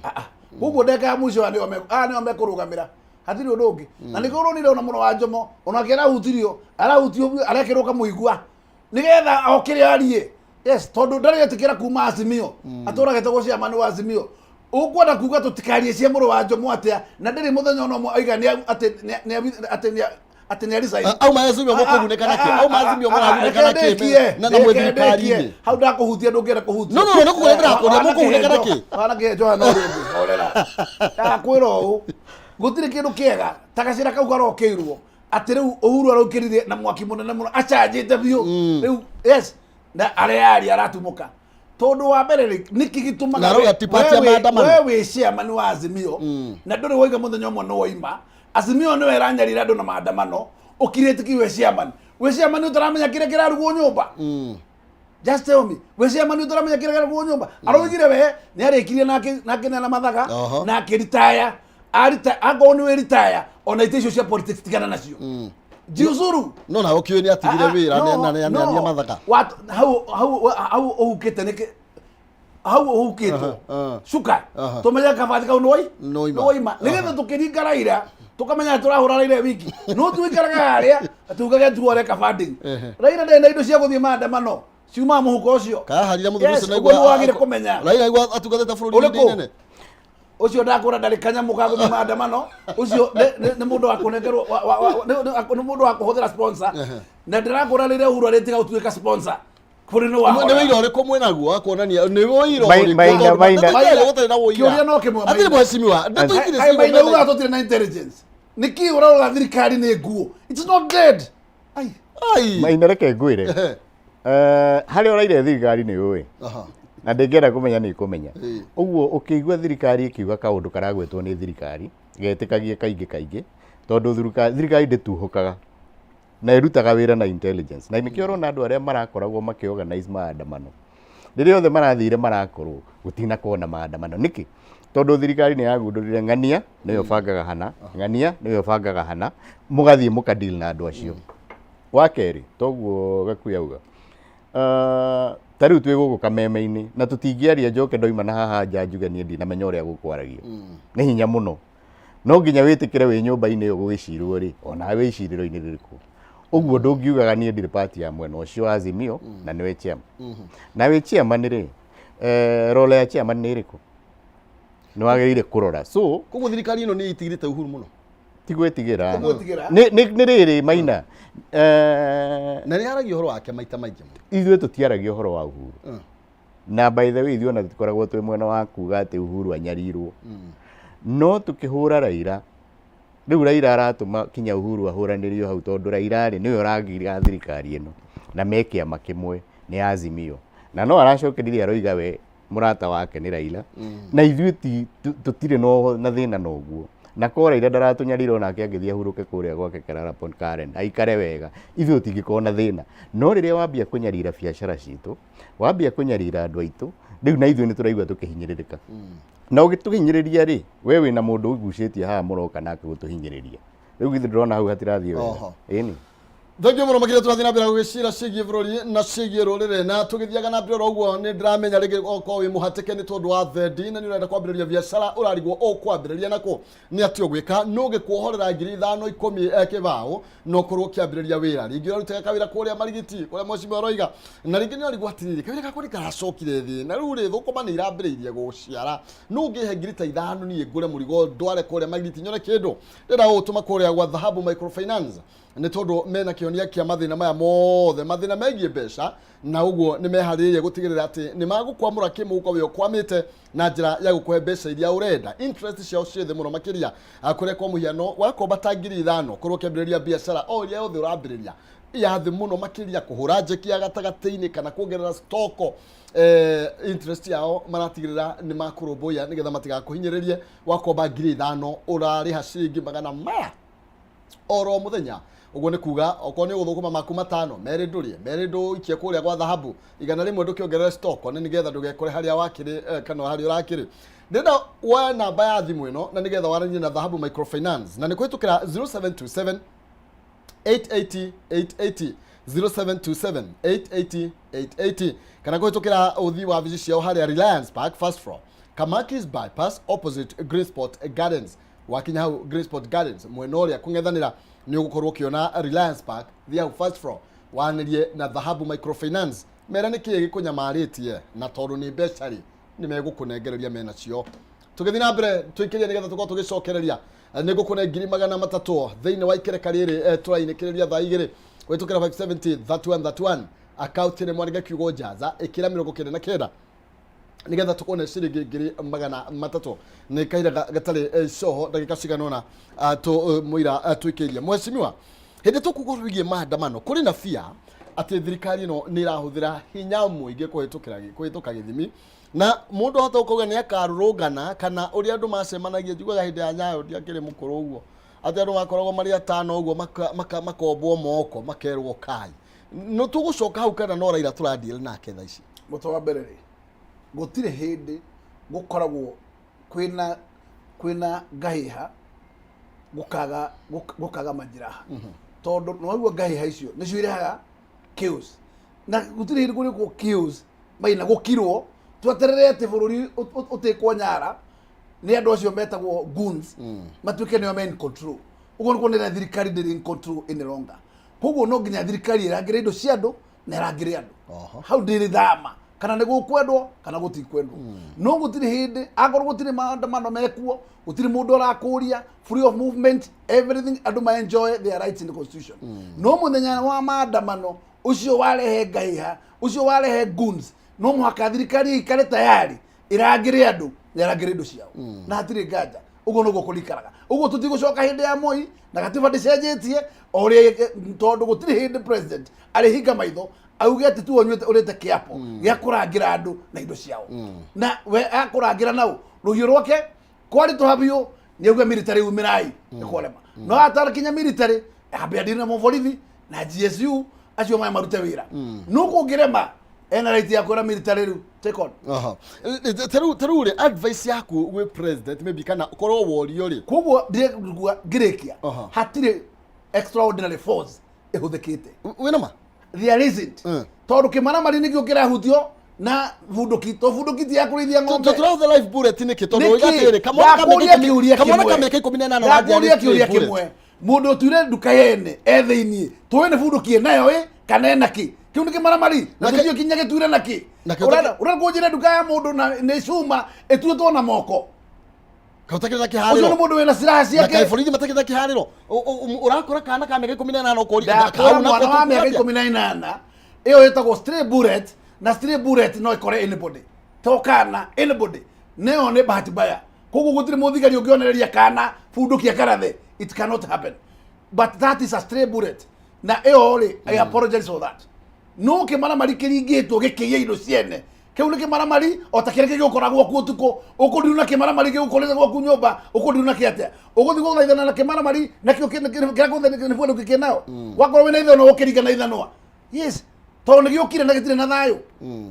D: Ah, ah. Koguo ndeka ya mũico aya nĩo mekũrũgamĩra, hatirĩ ũndũ ũngĩ. Na nĩkĩo ũronire ona mũno wa Njomo onake arahutirio, arahutio arekĩrwo kamũigua nĩgetha okĩre arie. Yes, tondũ ndarĩ etĩkĩra kuma Azimio, atũraga etagwo chairman wa Azimio. Ũkwenda kuga tũtikarie cia mũrũ wa Njomo atĩa na ndĩrĩ mũthenya ona ũmwe oiga atĩ atĩ nĩ resign.
B: Auma Azimio mũkũgunĩka nakĩ? Auma Azimio mũragunĩka nakĩ na mwĩ thirikari-inĩ?
D: Hau ndakũhutia, ndũngĩenda kũhutia.
B: No, no, no, nĩkũgũra ndĩrakũria, mũkũgunĩka nakĩ?
D: Wana kĩhenjo hana ũrĩa ũngĩ, horera. Ndakwĩra ũũ, gũtirĩ kĩndũ kĩega ta gacĩra kau karokĩirwo atĩ rĩu Uhuru araukĩrire na mwaki mũnene mũno acanjĩte biũ rĩu. Yes, na arearia aratumũka tondũ wa mbere rĩ, nĩkĩ gĩtũmaga
B: Na arauga ti party ya maandamano.
D: We wĩ chairman wa Azimio na ndũrĩ woiga mũthenya ũmwe nĩ woima Azimio nĩwe ĩranyarira andũ na maandamano, ũkirĩte ki we chairman, wĩ chairman ũtaramenya kĩrĩa kĩrarugwo nyũmba? Just tell me, wĩ chairman ũtaramenya kĩrĩa kĩrarugwo nyũmba? Aroigire we nĩ arĩkirie na akĩneana mathaga na akĩritaya arita akorwo nĩ wĩritaya ona itĩ icio cia politics tigana nacio, jiuzuru.
B: No nawe ũkĩũĩ nĩ atigire wĩra na nĩ aneanire mathaga.
D: Hau ũhukĩte nĩkĩ? Hau ũhukĩtwo cuka. Tũmenye kabati kau nĩwoi
B: Nĩwoima.
D: Nĩwoima nĩgetha tũkĩringa Raila tũkamenya tũrahũra Raila wiki no tuikaraga harĩa tugage tuore kabanding. Raila ndarĩ na indo cia gũthiĩ maandamano, ciumaga mũhuko ũcio.
B: Kaharira mũthuri
D: Yes,
B: ũcio.
D: Ũguo nĩwagĩrĩire kũmenya.
B: Raila aigua atungatĩte bũrũri
D: Ũrĩkũ?
B: ihinda inene.
D: Ũcio ndakũra ndarĩ kanyamũ ka gũthiĩ maandamano. Ũcio nĩ mũndũ wa kũnengerwo nĩ mũndũ wa kũhũthĩra sponsor na ndĩrakũra rĩrĩa Uhuru arĩtiga gũtuĩka sponsor bũrũri nĩ
B: Nĩ wĩira ũrĩkũ mwĩnaguo wa kuonania nĩ wĩira
C: Mai-
B: ũrĩkũ?
C: Maina-
B: Tondũ
C: Maina-
B: ndeto itirĩ gũtarĩ na wũira.
D: Kĩũria no kĩmwe,
B: Atirĩ
D: Maina.
B: mheshimiwa, ndeto itirĩ
D: Kaĩ Maina
B: ciugo.
D: ugaga tũtirĩ na intelligence nĩkĩ? Ũrauga thirikari nĩ nguo, it's not dead. Ai.
B: Ai.
C: Maina, reke ngwĩre. Harĩa ũraire thirikari nĩ ũĩ na ndĩngĩenda kũmenya nĩ ĩkũmenya. Ũguo ũkĩigua thirikari ĩkiuga kaũndũ karagwetwo nĩ thirikari getĩkagie kaingĩ kaingĩ tondũ thirikari ndĩtuhũkaga na ĩrutaga wĩra na intelligence, na nĩkĩo ũrona andũ arĩa marakoragwo makĩorganize maandamano rĩrĩa othe marathire marakorwo gũtinakorwo na maandamano. Nĩkĩ? Tondũ thirikari nĩ yagundũrire ng'ania nĩyo bangaga hana, ng'ania nĩyo bangaga hana, mũgathiĩ mũkadeal na andũ acio. Wa kerĩ, toguo Gakuya auga, ta rĩu twĩ gũkũ kameme-inĩ na tũtingĩaria njoke ndoima na haha nja njuge niĩ ndinamenya ũrĩa gũkwaragio, nĩ hinya mũno. No nginya wĩtĩkĩre wĩ nyũmba-inĩ ĩyo gũgĩcirwo rĩ, ona wĩ icirĩro-inĩ rĩrĩkũ ũguo ndũngiugaga niĩ ndirĩ part ya mwena ũcio wa Azimio na nĩwe chairman. Na wĩ chairman rĩ, role ya chairman nĩ ĩrĩkũ? Nĩ wagĩrĩire kũrora. So
B: Koguo thirikari ĩno nĩ ĩtigĩrĩte Uhuru mũno.
C: Ti gwĩtigĩra.
D: Gwĩtigĩra.
C: Nĩ rĩrĩ Maina,
B: Na nĩ aragia ũhoro wake maita maingĩ mũno.
C: Ithuĩ tũtiaragia ũhoro wa Uhuru. Na by the way, ithuĩ ona tũtikoragwo twĩ mwena wa kuga atĩ Uhuru anyarirwo. No tũkĩhũra Raila, rĩu Raila aratũma kinya Uhuru ahũranĩrio hau tondũ Raila rĩ nĩwe ũragira thirikari ĩno na me kĩama kĩmwe nĩ Azimio. Na no aracokereria aroiga we mũrata wake nĩ Raila na ithuĩ ti tũtirĩ na thĩna na ũguo. Na ko Raila ndaratũnyarira onake angĩthiĩ ahurũke kũrĩa gwake Kerarapon Karen aikare wega ithuĩ tũtingĩkorwo na thĩna. No rĩrĩa wambia kũnyarira biacara citũ, wambia kũnyarira andũ aitũ, rĩu na ithuĩ nĩ tũraigua tũkĩhinyĩrĩrĩka. Na ũgĩtũhinyĩrĩria rĩ, we wĩna mũndũ ũgucĩtie haha mũroka nake gũtũhinyĩrĩria. Rĩu githĩ ndũrona hau hatirathiĩ wega?
B: Oho.
C: Ĩni.
B: Thengiũ mũno makĩria tũrathiĩ na mbere gũgĩcira ciĩgiĩ bũrũri na ciĩgiĩ rũrĩrĩ na tũgĩthiaga na mbere oro ũguo nĩ ndĩramenya rĩngĩ okorwo wĩ mũhatĩke nĩ tondũ wa thendi na nĩ ũrenda kwambĩrĩria biacara ũrarigwo ũkwambĩrĩria nakũ nĩ atĩ ũgwĩka nũ ũgĩkuohorera 5000 10 kĩbaũ na ũkorwo ũkĩambĩrĩria wĩra rĩngĩ ũrarutaga kawĩra kũrĩa marigiti kũrĩa mheshimiwa aroiga na rĩngĩ nĩ ũrarigwo atĩrĩrĩ kawĩra gakwa nĩ karacokire thĩ na rĩu rĩ thũkũma nĩ irambĩrĩirie gũciara nũ ũngĩhe ngiri ta ithano niĩ ngũre mũrigo ndware kũrĩa marigiti nyone kĩndũ ndĩrenda gũgũtũma kũrĩa gwa Dhahabu Microfinance nĩ tondũ mena kĩhonia kĩa mathĩna maya mothe mathĩna megiĩ mbeca na ũguo nĩ meharĩrĩirie gũtigĩrĩra atĩ nĩ magũkwamũra kĩmũhuko wĩ ũkwamĩte na njĩra ya gũkũhe mbeca iria ũrenda. Interest ciao ciĩ thĩ mũno makĩria kũrĩa kwa mũhiano wakomba ta 5000 ũkorwo ũkĩambĩrĩria biacara o ĩrĩa yothe ũrambĩrĩria ya thĩ mũno makĩria kũhũra njeki ya gatagatĩ-inĩ kana kuongerera stoko interest yao maratigĩrĩra nĩ makũrũmbũiya nĩgetha matigakũhinyĩrĩrie. Wakomba 5000 ũrarĩha ciringi magana maya oro muthenya uguo nĩ kuga okorwo nĩ ũgũthũkũma maku matano merĩ ndũrĩe merĩ ndũikie kũrĩa gwa thahabu 100 ndũkĩongerere stock nĩ nĩgetha ndũgekore harĩa wakĩrĩ kana harĩa ũrakĩrĩ. Ndĩrenda woe namba ya thimũ ĩno na nĩgetha waranĩrie na Dhahabu Microfinance na nĩ kũhĩtũkĩra 0727 880 880 0727 880 880 kana kũhĩtũkĩra ũthii wa wabici ciao harĩa Reliance Park first floor Kamakis bypass opposite Green Spot Gardens. Wakinya hau Green Spot Gardens mwena ũrĩa kũng'ethanĩra nĩ ũgũkorwo ũkĩona Reliance Park, thiĩ hau first floor wanĩrie na Dhahabu Microfinance mera nĩ kĩĩ gĩkũnyamarĩtie na tondũ nĩ mbeca rĩ nĩ megũkũnengereria menacio. Tũgĩthiĩ na mbere tũikĩrie nĩgetha tũkorwo tũgĩcokereria nĩ ngũkũne 300,000 thĩinĩ wa ikereka rĩrĩ tũrainĩkĩrĩria thaa igĩrĩ kũhĩtũkĩra 570 31 31 akaunti nĩ mwandĩke kiugo Njaza ĩkĩra 99 nigetha tukone ciringi 300,000 nĩ kahinda gatarĩ coho ndagĩka cigana ũna mũira twĩkĩirie. Mheshimiwa, hĩndĩ tũkuga ũhoro wĩgiĩ maandamano kũrĩ na bia atĩ thirikari ĩno nĩ ĩrahũthĩra hinya mũingĩ kũhĩtũka gĩthimi na mũndũ ahota gũkauga nĩ akarũrũngana kana ũrĩa andũ macemanagia. Njiguaga hĩndĩ ya Nyayo ndiakĩrĩ mũkũrũ ũguo atĩ andũ makoragwo marĩ atano ũguo makombwo moko makerwo kai no tũgũcoka hau kana no Raila tũradeal nake thaa ici.
D: Mũtwe wa mbere rĩ, gũtirĩ hĩndĩ gũkoragwo kwĩna ngahĩha gũkaga majeraha tondũ nĩ waigua ngahĩha icio nĩcio irehaga chaos na gũtirĩ hĩndĩ kũrĩ chaos maina gũkirwo tweterere atĩ bũrũri ũtĩkwo nyara nĩ andũ acio metagwo goons matuĩke nĩo me in control. Ũguo nĩ kuonania thirikari ndĩrĩ in control any longer. Koguo no nginya thirikari ĩrangĩre indo cia andũ na ĩrangĩre andũ. Hau ndĩrĩ thama kana nĩ gũkwendwo kana gũtikwendwo no gũtirĩ hĩndĩ akorwo gũtirĩ maandamano mekuo gũtirĩ mũndũ arakũria free of movement everything andũ ma enjoy their rights in the constitution. No mũthenya wa maandamano ũcio warehe ngahĩha ũcio warehe goons no mũhaka thirikari ĩikare tayari ĩrangĩre andũ na ĩrangĩre indo ciao na hatirĩ nganja. Ũguo nĩguo kũrikaraga. Ũguo tũtigũcoka hĩndĩ ya Moi na gatiba ndĩcenjetie o ũrĩa tondũ gũtirĩ hĩndĩ president arĩhinga maitho auge atĩ tu ũnyuĩte ũrĩte kĩapo gĩa kũrangĩra andũ na indo ciao na we akũrangĩra nau rũhiũ rwake kwaritũha biũ nĩ auge military umĩrai nĩ kwarema no atarakinya military ambe adire na mũborithi na GSU acio maya marute wĩra no kũngĩrema ena right ya kwĩra military rĩu take on.
B: Aha. Ta rĩu rĩ advice yaku gwĩ president maybe kana ũkorwo worio rĩ?
D: Koguo ndĩrekuga ngĩrĩkia hatirĩ extraordinary force ĩhũthĩkĩte.
B: Wĩna ma?
D: There isn't tondũ kĩmaramari nĩkĩo kĩrahutio na bunduki to bunduki ti ya kũrĩithia ng'ombe.
B: Tũrahũthĩra live bullet nĩkĩ tondũ
D: Nĩkĩ?
B: oiga atĩrĩrĩ kamwana ka mĩaka
D: Ndakũria kĩũria
B: kamwana ka
D: kĩmwe.
B: mĩaka 18
D: Ndakũria
B: ũranjia
D: kĩũria
B: bullet.
D: Kĩmwe mũndũ ũtuire nduka yene e thĩiniĩ tũĩ nĩ bunduki ĩnayo ĩ kana ĩna kĩ kĩu nĩ kĩmaramari na tũthiĩ kinya gĩtuire na kĩ Ũrenda kũnjĩra nduka ya mũndũ na nĩ cuma ĩtuĩtwo na moko?
B: Kautakĩrĩ na
D: Ũcio nĩ
B: kĩharĩro
D: mũndũ wĩna silaha
B: na
D: ciake.
B: kaĩ borithi matakĩrĩ na kĩharĩro ũrakora kana ka mĩaka 18 ũkoria
D: Ndakora mwana wa mĩaka 18 ĩyo ĩtagwo stray bullet na stray bullet no ĩkore anybody to kana anybody nĩyo nĩ bahati mbaya. Koguo gutiri muthigari ungionereria kana bunduki akarathe. It cannot happen. But that is a stray bullet. Na ĩyo rĩ, I apologize for that. No kĩmaramari kĩringĩtwo gĩkĩiya indo ciene. Kĩu nĩ kĩmaramari o ta kĩrĩa kĩgũkora gwaku ũtukũ. Ũkũndirwo na kĩmaramari gĩgũkorete gwaku nyũmba, ũkũndirwo na kĩ atĩa? Ũgũthiĩ gũthaithana na kĩmaramari nakĩo kĩrĩa gũthe nĩ bunduki kĩnayo. Wakorwo wĩna ithanwa ũkĩringa na ithanwa. Yes. Tondũ nĩ gĩũkire na gĩtirĩ na thayũ.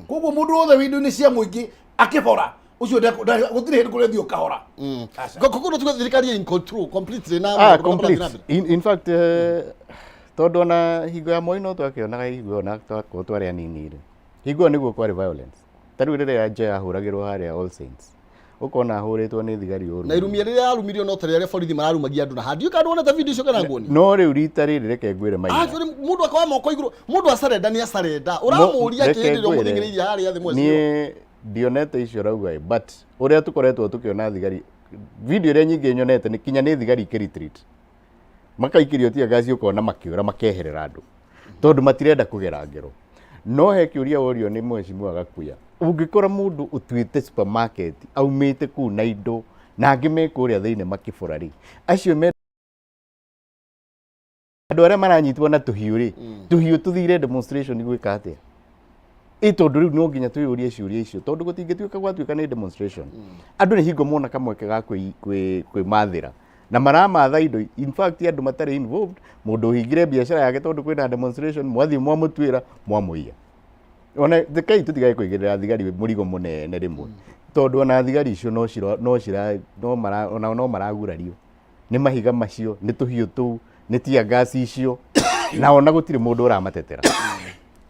D: Koguo mũndũ wothe wĩ indo-inĩ cia mũingĩ akĩbora ũcio gũtirĩ hĩndĩ kũrĩa ũthiĩ ũkahora. Aca.
B: Koguo no tuge thirikari in control completely na
C: Ah, complete. In fact, tondũ ona hingo ya Moi no twakĩonaga hingo ĩyo na twakorwo twarĩ anini rĩ, hingo ĩyo nĩguo kwarĩ violence. Ta rĩu rĩrĩa Njoya ahũragĩrwo harĩa All Saints, ũkona ahũrĩtwo nĩ thigari ũru.
B: Na irumia rĩrĩa yarumirio no ta rĩrĩa borithi mararumagia andũ na handiũ kana wonete video icio kana nguoni.
C: No rĩu rita rĩrĩ reke ngwĩre Maina.
B: Actually mũndũ akoya moko igũrũ, mũndũ acarenda nĩ acarenda. Ũramũria
C: Reke
B: kĩhĩndĩ ĩrĩa
C: ngwĩre,
B: ũmũthing'ĩrĩirie harĩa thĩ mweci.
C: Niĩ ndionete icio ũrauga ĩ, but ũrĩa tũkoretwo tũkĩona thigari video ĩrĩa nyingĩ nyonete nĩ kinya nĩ thigari ikĩ retreat. Makaikĩrio tear gas ũkona makĩũra makeherera andũ tondũ matirenda kũgera ngero. No he kĩũria worio nĩ mheshimiwa Gakuya, ũngĩkora mũndũ ũtuĩte supermarket aumĩte kũu na indo na angĩ me kũrĩa thĩinĩ makĩbora rĩ, acio me andũ arĩa maranyitwo na tũhiũ rĩ, tũhiũ tũthire demonstration gwĩka atĩa? Ĩ tondũ rĩu no nginya twĩyũrie ciũria icio tondũ gũtingĩtuĩka gwatuĩka nĩ demonstration. Andũ nĩ hingo mona kamweke ga kwĩmathĩra na maramatha indo. In fact andũ matarĩ involved, mũndũ ũhingire biacara yake tondũ kwĩna demonstration, mwathiĩ mwamũtuĩra mwamũiya. Ona rekei tũtigage kũigĩrĩra thigari mũrigo mũnene rĩmwe tondũ ona thigari icio no cira no cira no mara ona no maragurario nĩ mahiga macio, nĩ tũhiũ tũu, nĩ tear gas icio, na ona gũtirĩ mũndũ ũramatetera.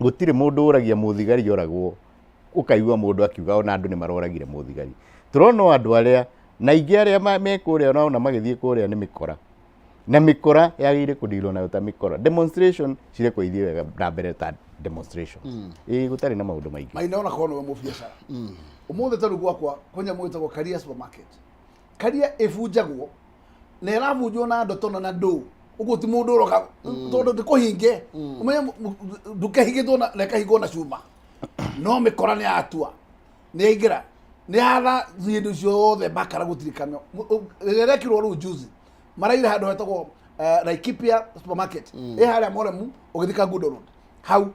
C: Gũtirĩ mũndũ ũragia mũthigari oragwo, ũkaigua mũndũ akiuga ona andũ nĩ maroragire mũthigari. Tũrona o andũ arĩa na aingĩ arĩa me kũrĩa ona magĩthiĩ kũrĩa nĩ mĩkora. Na mĩkora yagĩrĩire kũndirwo nayo ta mĩkora. Demonstration cirekwo ithiĩ wega na mbere ta demonstration. Ĩĩ gũtarĩ na maũndũ maingĩ.
D: Maina ona korwo nĩwe mũbiacara. Ũmũthĩ ta rĩu gwakwa kwĩ nyamũ ĩtagwo Karia supermarket. Karia ĩbunjagwo na ĩrabunjwo na ndotono na ndũ ũguo ti mũndũ ũroka tondũ ti kũhinge ũmenye nduka ĩhingĩtwo na ĩkahingwo na cuma no mĩkora nĩ yatua nĩ yaingĩra nĩ yatha indo ciothe makara gũtirĩ kanyo rĩrĩa ĩrekirwo rĩu juzi maraire handũ hetagwo Laikipia supermarket ĩ harĩa Moremu ũgĩthiĩ Kangundo Road hau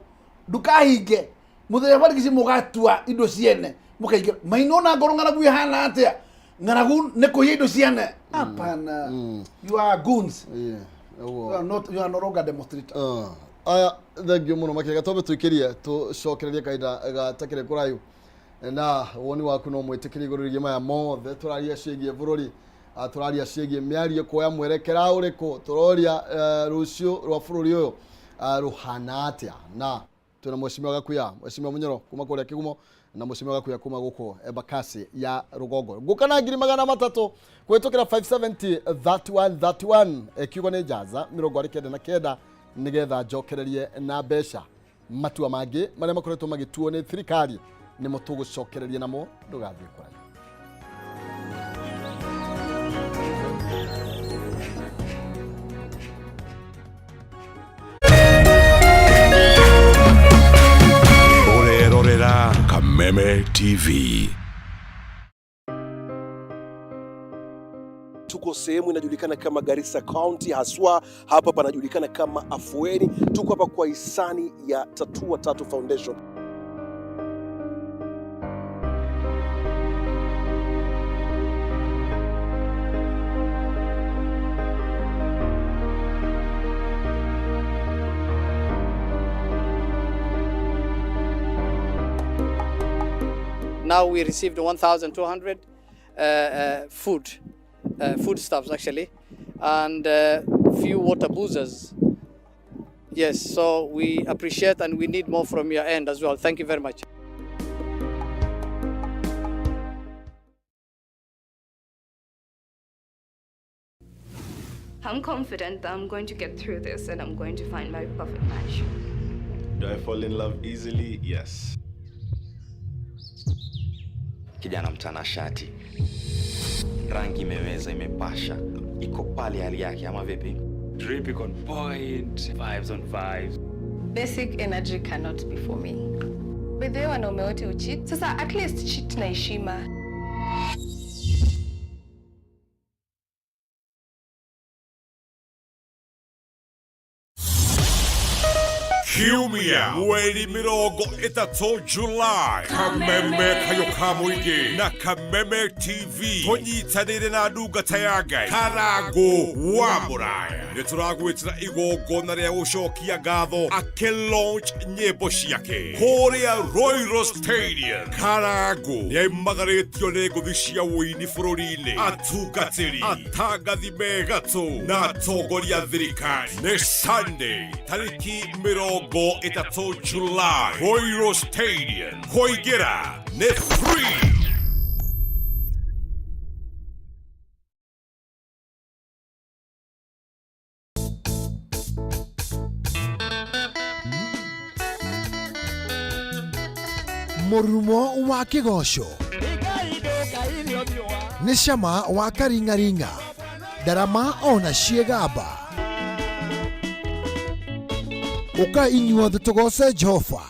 D: ndukahinge muthenya barigici mugatua indo ciene mukaingĩra maina ona ngorwo ng'aragu ĩhana atĩa ng'aragu nĩ kũiya indo ciene hapana. You are goons. You are not, you are no longer demonstrator.
B: Aya thengio mũno makĩria twambe tũikĩrie tũcokererie kahinda gatakĩrĩ kũraihu na woni waku no mwĩtĩkĩrie igũrũ rĩgiĩ maya mothe tũraria ciĩgiĩ bũrũri, tũraria ciĩgiĩ mĩario kuoya mwerekera ũrĩkũ, tũroria rũciũ rwa bũrũri ũyũ rũhana atĩa. Na twĩna mheshimiwa Gakuya, mheshimiwa Munyoro kuma kũrĩa Kĩgumo na mheshimiwa Gakuya kuma gũkũ Embakasi ya Rũgongo. Ngũka na 300,000 kũhĩtũkĩra 570 31 31, kiugo nĩ njaza 99 nĩgetha njokererie na mbeca matua mangĩ marĩa makoretwo magĩtuo nĩ thirikari nĩmo tũgũcokereria namo. Ndũgathiĩ kũraihu.
E: Ũrerorera Kameme TV.
F: Tuko sehemu inajulikana kama Garissa County, haswa hapa panajulikana kama Afueni. Tuko hapa kwa hisani ya Tatua Tatu Foundation.
G: Now we received 1,200 foodstuffs actually, and few water boozers. Yes, so we appreciate and we need more from your end as well. Thank you very much.
H: I'm confident that I'm going to get through this and I'm going to find my perfect match.
I: Do I fall in love easily? Yes.
J: Kijana mtanashati, rangi imeweza, imepasha, iko pale hali yake ama vipi?
K: Drip iko on point, vibes on vibes.
H: Basic energy cannot be for me. By the way, wanaume wote ucheat. Sasa at least cheat na heshima.
E: Kiumia mweri 30 July, Kameme Kayo ka Mũingĩ na Kameme TV tũnyitanĩire na ndungata ya Ngai Karangũ wa Mũraya nĩ tũragwĩtĩra igongona rĩa gũcokia ngatho akĩlaunch nyĩmbo ciake kũrĩa Royal Stadium. Karangũ nĩaimagarĩtio nĩ ngũthi cia ũini bũrũri-inĩ, atungatĩri, atangathi me gatũ na atongoria a thirikari. Nĩ Sunday tarĩki 30 July, Royal Stadium. Kũingĩra nĩ free.
L: Mũrurumo wa kĩgoco nĩ cama wa karing'aring'a, ndarama ona ciĩgamba. Ũkai inyuothe tũgoce Jehova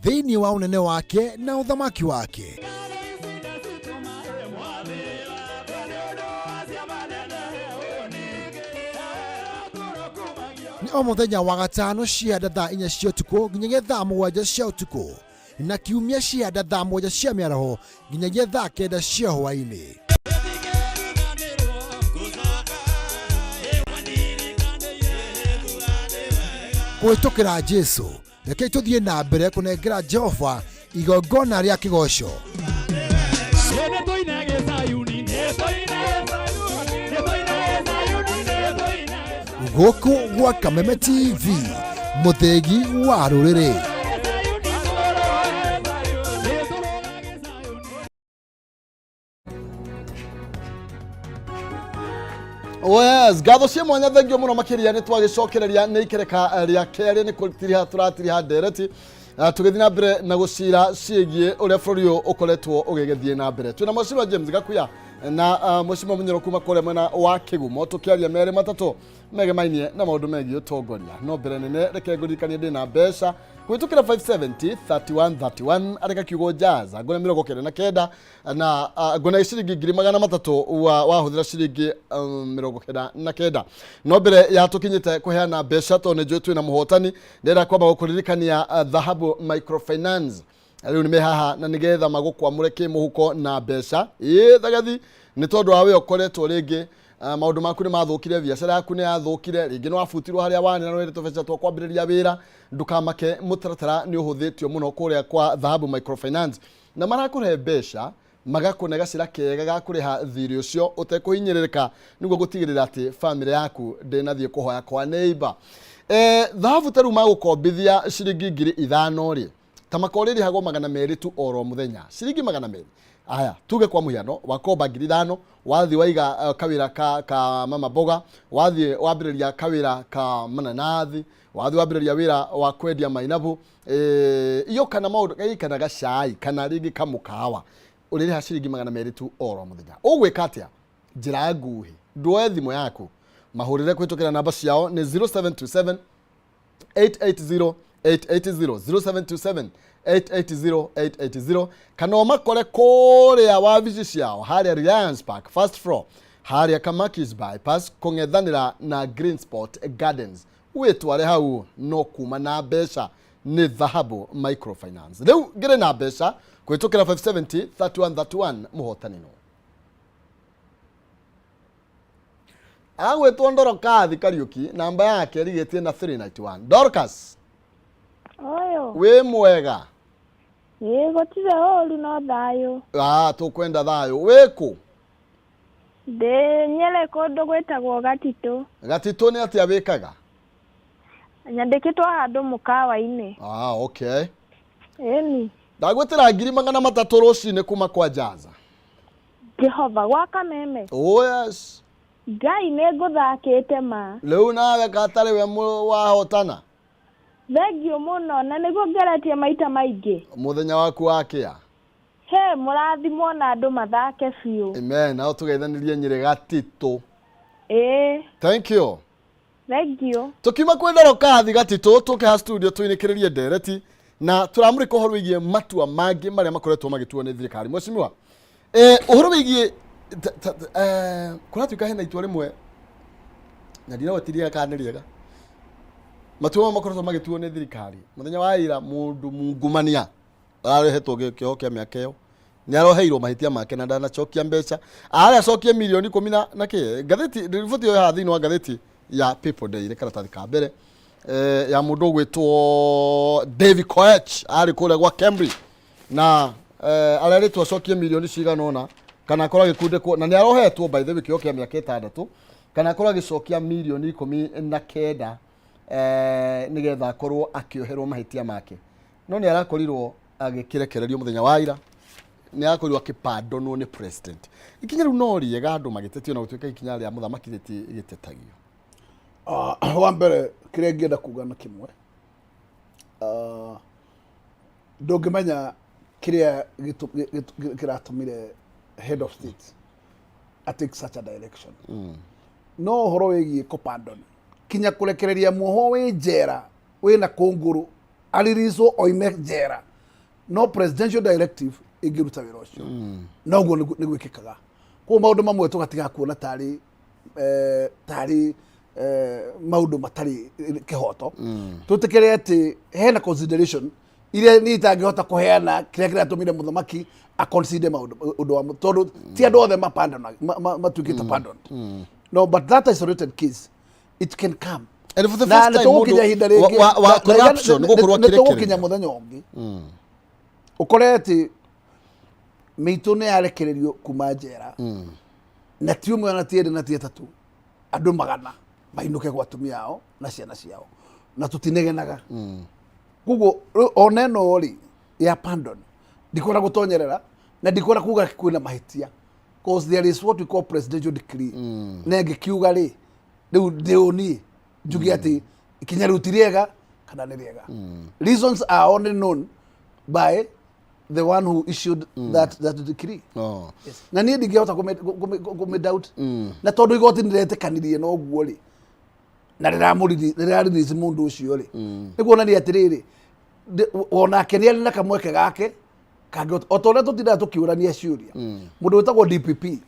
L: thĩinĩ wa ũnene wake na ũthamaki wake. Nĩ o mũthenya wa gatano cianda thaa 4 cia ũtukũ nginyagia thaa 7 cia ũtukũ, na kiumia cianda thaa 7 cia mĩaraho nginyagia thaa 9 cia hwaĩ-inĩ. Kũhĩtũkĩra Jesu, rekei tũthiĩ na mbere kũnengera Jehova igongona rĩa kĩgoco. Gũkũ gwa Kameme TV, mũthĩgi wa rũrĩrĩ.
B: Yes, ngatho cia mwanya, thengio mũno makĩria. Nĩ twagĩcokereria nĩ ikereka rĩa kerĩ, nĩ kũtiriha tũratiriha ndereti. Tũgĩthiĩ na mbere na gũcira ciĩgiĩ ũrĩa bũrũri ũyũ ũkoretwo ũgĩgĩthiĩ na mbere. Twĩna Mheshimiwa James Gakuya na Mheshimiwa Munyoro kuma kũrĩa mwena wa Kĩgumo, tũkĩaria merĩ matatũ megemainie na maũndũ megiĩ ũtongoria. No mbere nene, reke ngũririkanie ndĩ na mbeca kũhĩtũkĩra 570 31 31, arĩka kiugo jaza ngũne 99 na ngona ciringi 300,000 wahũthĩra ciringi 99. No mbere ya tũkinyĩte kũheana mbeca, tondũ nĩ njũĩ twĩna mũhotani, ndĩrenda kwamba gũkũririkania Dhahabu Microfinance rĩu nĩ me haha na nĩgetha magũkwamũre kĩmũhuko na mbeca. Ĩ thagathi nĩ tondũ wa we ũkoretwo rĩngĩ maũndũ maku nĩ mathũkire, biacara yaku nĩ yathũkire, rĩngĩ nĩ wabutirwo harĩa warĩ na nĩ tũbeca twa kwambĩrĩria wĩra, ndũkamake, mũtaratara nĩ ũhũthĩtio mũno kũrĩa kwa Dhahabu Microfinance, na marakũhe mbeca magakũne gacĩra kega ga kũrĩha thirĩ ũcio ũtekũhinyĩrĩrĩka, nĩguo gũtigĩrĩra atĩ bamĩrĩ yaku ndĩnathiĩ kũhoya kwa neighbor. Thahabu ta rĩu magũkombithia ciringi 5,000 rĩ, ta makore ĩrĩhagwo 200 tu oro mũthenya, ciringi 200. Aya, tuge kwa mũhiano wakomba 5,000, wathiĩ waiga kawĩra ka mama mboga, wathiĩ wambĩrĩria kawĩra ka mananathi, wathiĩ wambĩrĩria wĩra wa kwendia mainabu, iyo kana maũndũ kana gacai kana rĩngĩ kamũkawa, ũrĩrĩha ciringi 200 tu oro mũthenya. Ũgwĩka atĩa? Njĩra nguhĩ, nduoe thimũ yaku mahũrĩre kũhĩtũkĩra namba ciao nĩ 0727 880 880, 0727 880 880, kana ũmakore kũrĩa wabici ciao harĩa Reliance Park, first floor, harĩa Kamakis bypass kũng'ethanĩra na Green Spot Gardens. Wĩtware hau no kuma na mbeca nĩ Dhahabu Microfinance. Rĩu ngĩrĩ na mbeca kũhĩtũkĩra 570 31 31. Mũhotani no agwĩtwo Ndorokathi Kariũki, namba yake ĩrigĩtie na 391. Dorcas.
M: Ũyũ.
B: Wĩ mwega?
M: Ĩ, gũtirĩ ũru, no thayũ.
B: Ah, tũkwenda thayũ. Wĩkũ?
M: Ndĩ Nyĩrĩ, kũndũ gwĩtagwo Gatitũ.
B: Gatitũ. Nĩ atĩa wĩkaga?
M: Nyandĩkĩtwo handũ mũkawa-inĩ.
B: Ah, okay.
M: Ĩni.
B: Ndagwĩtĩra 300,000 rũcinĩ kuma kwa Jaza.
M: Jehova, gwa Kameme?
B: Oh yes.
M: Ngai, nĩ ngũthakĩte ma.
B: Rĩu nawe katarĩ we wahotana.
M: Thengiũ mũno, na nĩguo ngeretie maita maingĩ.
B: Mũthenya waku wa kĩa.
M: He mũrathimwo na andũ mathake biũ.
B: Amen. Nao tũgeithanirie Nyĩrĩ Gatitũ.
M: Ĩĩ.
B: Thank you.
M: Thengiũ.
B: Tukiuma kwĩ Ndorokathi Gatitũ, tũke ha studio tũinĩkĩrĩrie ndereti na tũramũrĩka ũhoro wĩgiĩ matua mangĩ marĩa makoretwo magĩtuo nĩ thirikari. Mheshimiwa, ũhoro wĩgiĩ kũratuĩka hena itua rĩmwe na ndinagwetirie kana nĩ rĩega. Matua maya makoretwo magĩtuo nĩ thirikari. Mũthenya wa ira mũndũ mungumania ararehetwo kĩoho kĩa mĩaka ĩyo nĩ aroheirwo mahĩtia make na ndanacokia mbeca arĩa acokie mirioni ikũmi na na kĩ ngathĩti riboti ĩyo haha thĩinĩ wa ngathĩti ya People Daily karatathi ka mbere ya mũndũ ũgwĩtwo David Koech arĩ kũrĩa gwa Cambridge na arerĩtwo acokie mirioni cigana ũna kana akorwo agĩkundĩkwo na nĩ arohetwo by the way kĩoho kĩa mĩaka ĩtandatũ kana akorwo agĩcokia mirioni 19 nĩgetha akorwo akĩoherwo mahĩtia make no nĩ arakorirwo agĩkĩrekererio mũthenya wa ira nĩ arakorirwo akĩpandonwo nĩ president ikinya rĩu no rĩega andũ magĩtetio na gũtuĩka ikinya rĩa mũthamaki rĩtigĩtetagio.
D: Wa mbere kĩrĩa ingĩenda kuga na kĩmwe, ndũngĩmenya kĩrĩa kĩratũmire head of state a take such a direction. No ũhoro wĩgiĩ kũpardon kinya kũrekereria muohwo wĩ njera wĩna kũngũrũ aririzwo oime njera, no presidential directive ĩngĩruta wĩra ũcio. Noguo nĩ gwĩkĩkaga. Koguo maũndũ mamwe tũgatiga kuona tarĩ tarĩ maũndũ matarĩ kĩhoto. Tũtĩkĩre atĩ hena consideration iria niĩ itangĩhota kũheana kĩrĩa kĩratũmire mũthamaki a consider maũndũ ũndũ wa tondũ ti andũ othe matuĩkĩte pardoned. No, but that isolated case, it can come.
B: And for the
D: Na
B: first
D: nĩ
B: time
D: tũgũkinya
B: mũndũ
D: ihinda rĩngĩ
B: wa corruption gũkorwo
D: nĩ tũgũkinya
B: akĩrekererio.
D: Mũthenya ũngĩ ũkore atĩ mĩitũ nĩ yarekererio kuma njera na ti ũmwe na ti erĩ na ti atatũ, andũ magana mainũke gwa atumia ao na ciana ciao na tũtinegenaga. Koguo rĩu ona ĩno rĩ ya pardon, ndikwenda gũtonyerera na ndikwenda kuga kwĩna mahĩtia, cause there is what we call presidential decree. Na ĩngĩkiuga rĩ, rĩu ndĩũ niĩ njuge atĩ ikinya rĩu ti rĩega kana nĩ rĩega. Reasons are only known by the one who issued that decree. Yes. Na niĩ ndingĩhota kũmĩ doubt na tondũ igoti nĩ rĩretĩkanirie na ũguo rĩ na rĩrarelease mũndũ ũcio rĩ, nĩ kuonania atĩrĩrĩ, onake nĩ arĩ na kamweke gake kangĩhota o ta ũrĩa tũtindaga tũkĩũrania ciũria. Mũndũ wĩtagwo DPP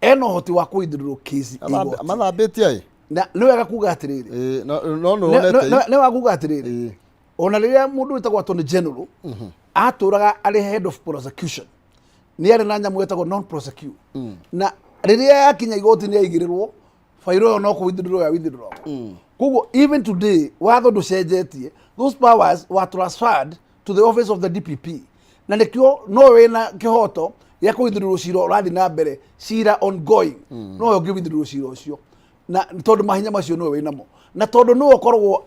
D: ena ũhoti wa kũithũrĩrwo kesi igoti.
B: Mathambĩtie ĩ.
D: Na nĩ wega kuga atĩrĩrĩ,
B: No no nĩ wonete
D: nĩ wega kuga atĩrĩrĩ, ona rĩrĩa mũndũ wĩtagwo attorney general atũraga arĩ head of prosecution, nĩ arĩ na nyamũ ĩtagwo non prosecute, na rĩrĩa yakinya igoti nĩ aigĩrĩrwo bairo ĩyo no kũwithdraw ya withdraw. Koguo even today watho ndũcenjetie. Those powers were transferred to the office of the DPP, na nĩkĩo no wĩna kĩhoto gĩa kũwithdraw cira ũrathiĩ na mbere, cira ongoing. No we ũngĩ withdraw cira ũcio na tondũ mahinya macio nĩwe wĩnamo na tondũ nĩwe ũkoragwo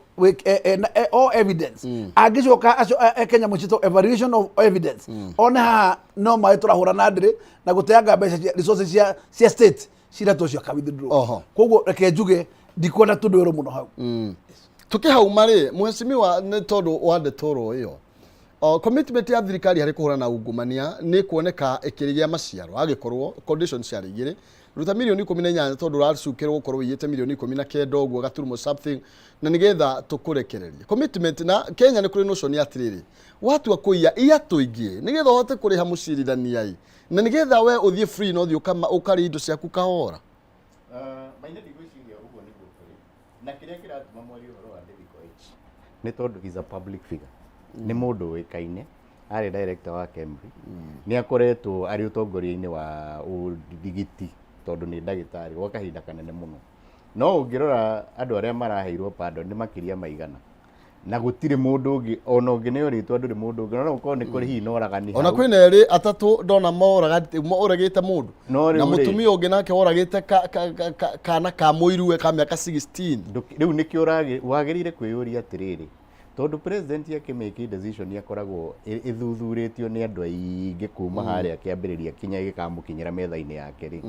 D: all evidence angĩcoka eke nyamũ ciĩtagwo evaluation of evidence, one haha no maĩ tũrahũra na ndĩrĩ na gũteanga mbeca cia resources cia state, cira ta ũcio aka withdraw. Koguo reke njuge ndikwenda tũndwĩrwo mũno hau.
B: Tũkĩhauma rĩ, mheshimiwa, nĩ tondũ wa ndeto ro ĩyo, commitment ya thirikari harĩ kũhũrana na ungumania nĩ kuoneka ĩkĩgĩa maciaro agĩkorwo conditions ciarĩ igĩrĩ: ruta mirioni 18 tondũ ũracukĩrwo gũkorwo ũiyĩte mirioni 19 ũguo gaturumo something na nĩgetha tũkũrekererie. Commitment na Kenya nĩ kũrĩ notion ya atĩrĩrĩ, watua kũiya iya tũingĩ nĩgetha ũhote kũrĩha mũcirithania ĩ na nĩgetha we ũthiĩ free na ũthiĩ ũkarĩa indo ciaku kahora.
C: Maina, ndigwĩciria ũguo nĩguo kũrĩ na kĩrĩa kĩratũma mwarie ũhoro wa David Koech nĩ tondũ he's a public figure, nĩ mũndũ ũĩkaine, arĩ director wa Kemri, nĩ akoretwo arĩ ũtongoria-inĩ wa ũrigiti tondũ nĩ ndagĩtarĩ gwa kahinda kanene mũno. No ũngĩrora andũ arĩa maraheirwo pardon nĩ makĩria maigana na gũtirĩ mũndũ ũngĩ ona ũngĩneo rĩtwa, ndũrĩ mũndũ ũngĩ no gũkorwo nĩ kũrĩ hihi na ũragani
B: Ona
C: hau.
B: Kwĩna erĩ atatũ ndona moragĩte mũndũ
C: No
B: na
C: rĩu rĩ-
B: mũtumia ũngĩ nake woragĩte kana ka mũiruwe ka mĩaka 16.
C: Rĩu nĩkĩo wagĩrĩire kwĩyũria atĩrĩrĩ, tondũ president akĩmake decision akoragwo ĩthuthurĩtio nĩ andũ aingĩ kuma harĩa kĩambĩrĩria kinya ĩgĩkamũkinyĩra metha-inĩ yake rĩ,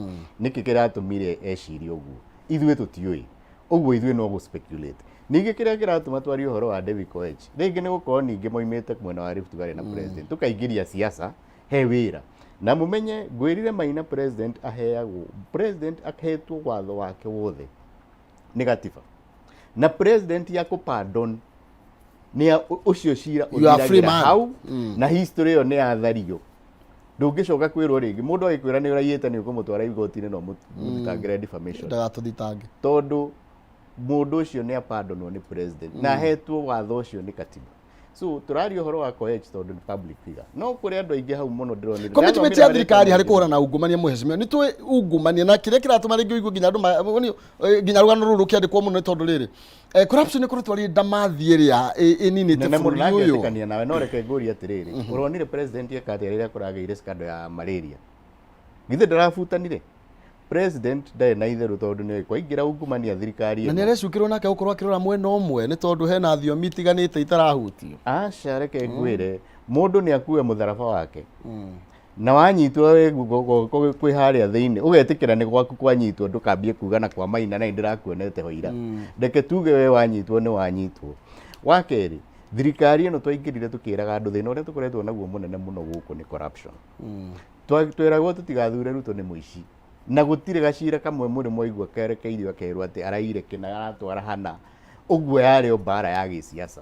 C: nĩkĩ kĩratũmire ecirie ũguo? Ithuĩ tũtiũĩ ũguo, ithuĩ no gũ speculate. Ningĩ kĩrĩa kĩratũma twarie ũhoro wa David Koech rĩngĩ nĩ gũkorwo ningĩ moimĩte mwena wa Rift Valley na president tũkaingĩria siasa he wĩra na mũmenye ngwĩrire Maina, president aheagwo, president ahetwo watho wake wothe nĩ gatiba na president ya kũ-pardon nĩ ũcio cira
B: You are free
C: ũthiragĩra
B: man.
C: hau na history ĩyo nĩ yathario, ndũngĩcoka kwĩrwo rĩngĩ. Mũndũ agĩkwĩra nĩ ũraiyĩte nĩ ũkũmũtwara igoti-inĩ no mũthitangĩre defamation.
B: Ndagatũthitange.
C: Tondũ Mũndũ ũcio nĩ apandonwo nĩ president na ahetwo watho ũcio nĩ katiba. So tũraria ũhoro wa Koech tondũ nĩ public figure, no kũrĩ andũ aingĩ hau mũno ndĩronire.
B: Commitment ya thirikari harĩ kũhũrana na ungumania, mũhecimiwa, nĩ tũĩ ungumania na kĩrĩa kĩratũma rĩngĩ ũigue nginya andũ nginya rũgano rũrũ rũkĩandĩkwo mũno nĩ tondũ rĩrĩ corruption ĩkoretwo arĩ ndamathi ĩrĩa ĩninĩte
C: nene mũno.
B: bũrũri
C: Na
B: ũyũ.
C: Ngetĩkania nawe, no reke ngũrie atĩrĩrĩ, ũronire president eka atĩa rĩrĩa kũragĩire scandal ya malaria? Githĩ ndarabutanire? President ndarĩ na itherũ tondũ nĩ kwaingĩra ungumania thirikari
B: Na nĩ
C: ĩno.
B: Arecukĩrwo nake gũkorwo akĩrora mwena ũmwe nĩ tondũ hena thiomi itiganĩte itarahutio.
C: Aca, reke ngwĩre, mũndũ nĩ akue mũtharaba wake na wanyitwo wĩ guoko kwĩ harĩa thĩinĩ ũgetĩkĩra nĩ gwaku kwanyitwo, ndũkambie kuga na kwa Maina na ndĩrakuonete ho ira. Reke tuge we wanyitwo nĩ wanyitwo. Wa kerĩ, thirikari ĩno twaingĩrire tũkĩraga andũ thĩna ũrĩa tũkoretwo naguo mũnene mũno gũkũ nĩ corruption. Tweragwo tũtigathure Ruto nĩ mũici, na gũtirĩ gacira kamwe mũrĩ mwaigua kerekeirio akerwo atĩ araire kĩna, aratwara hana ũguo. Yarĩ o mbara ya gĩsiasa.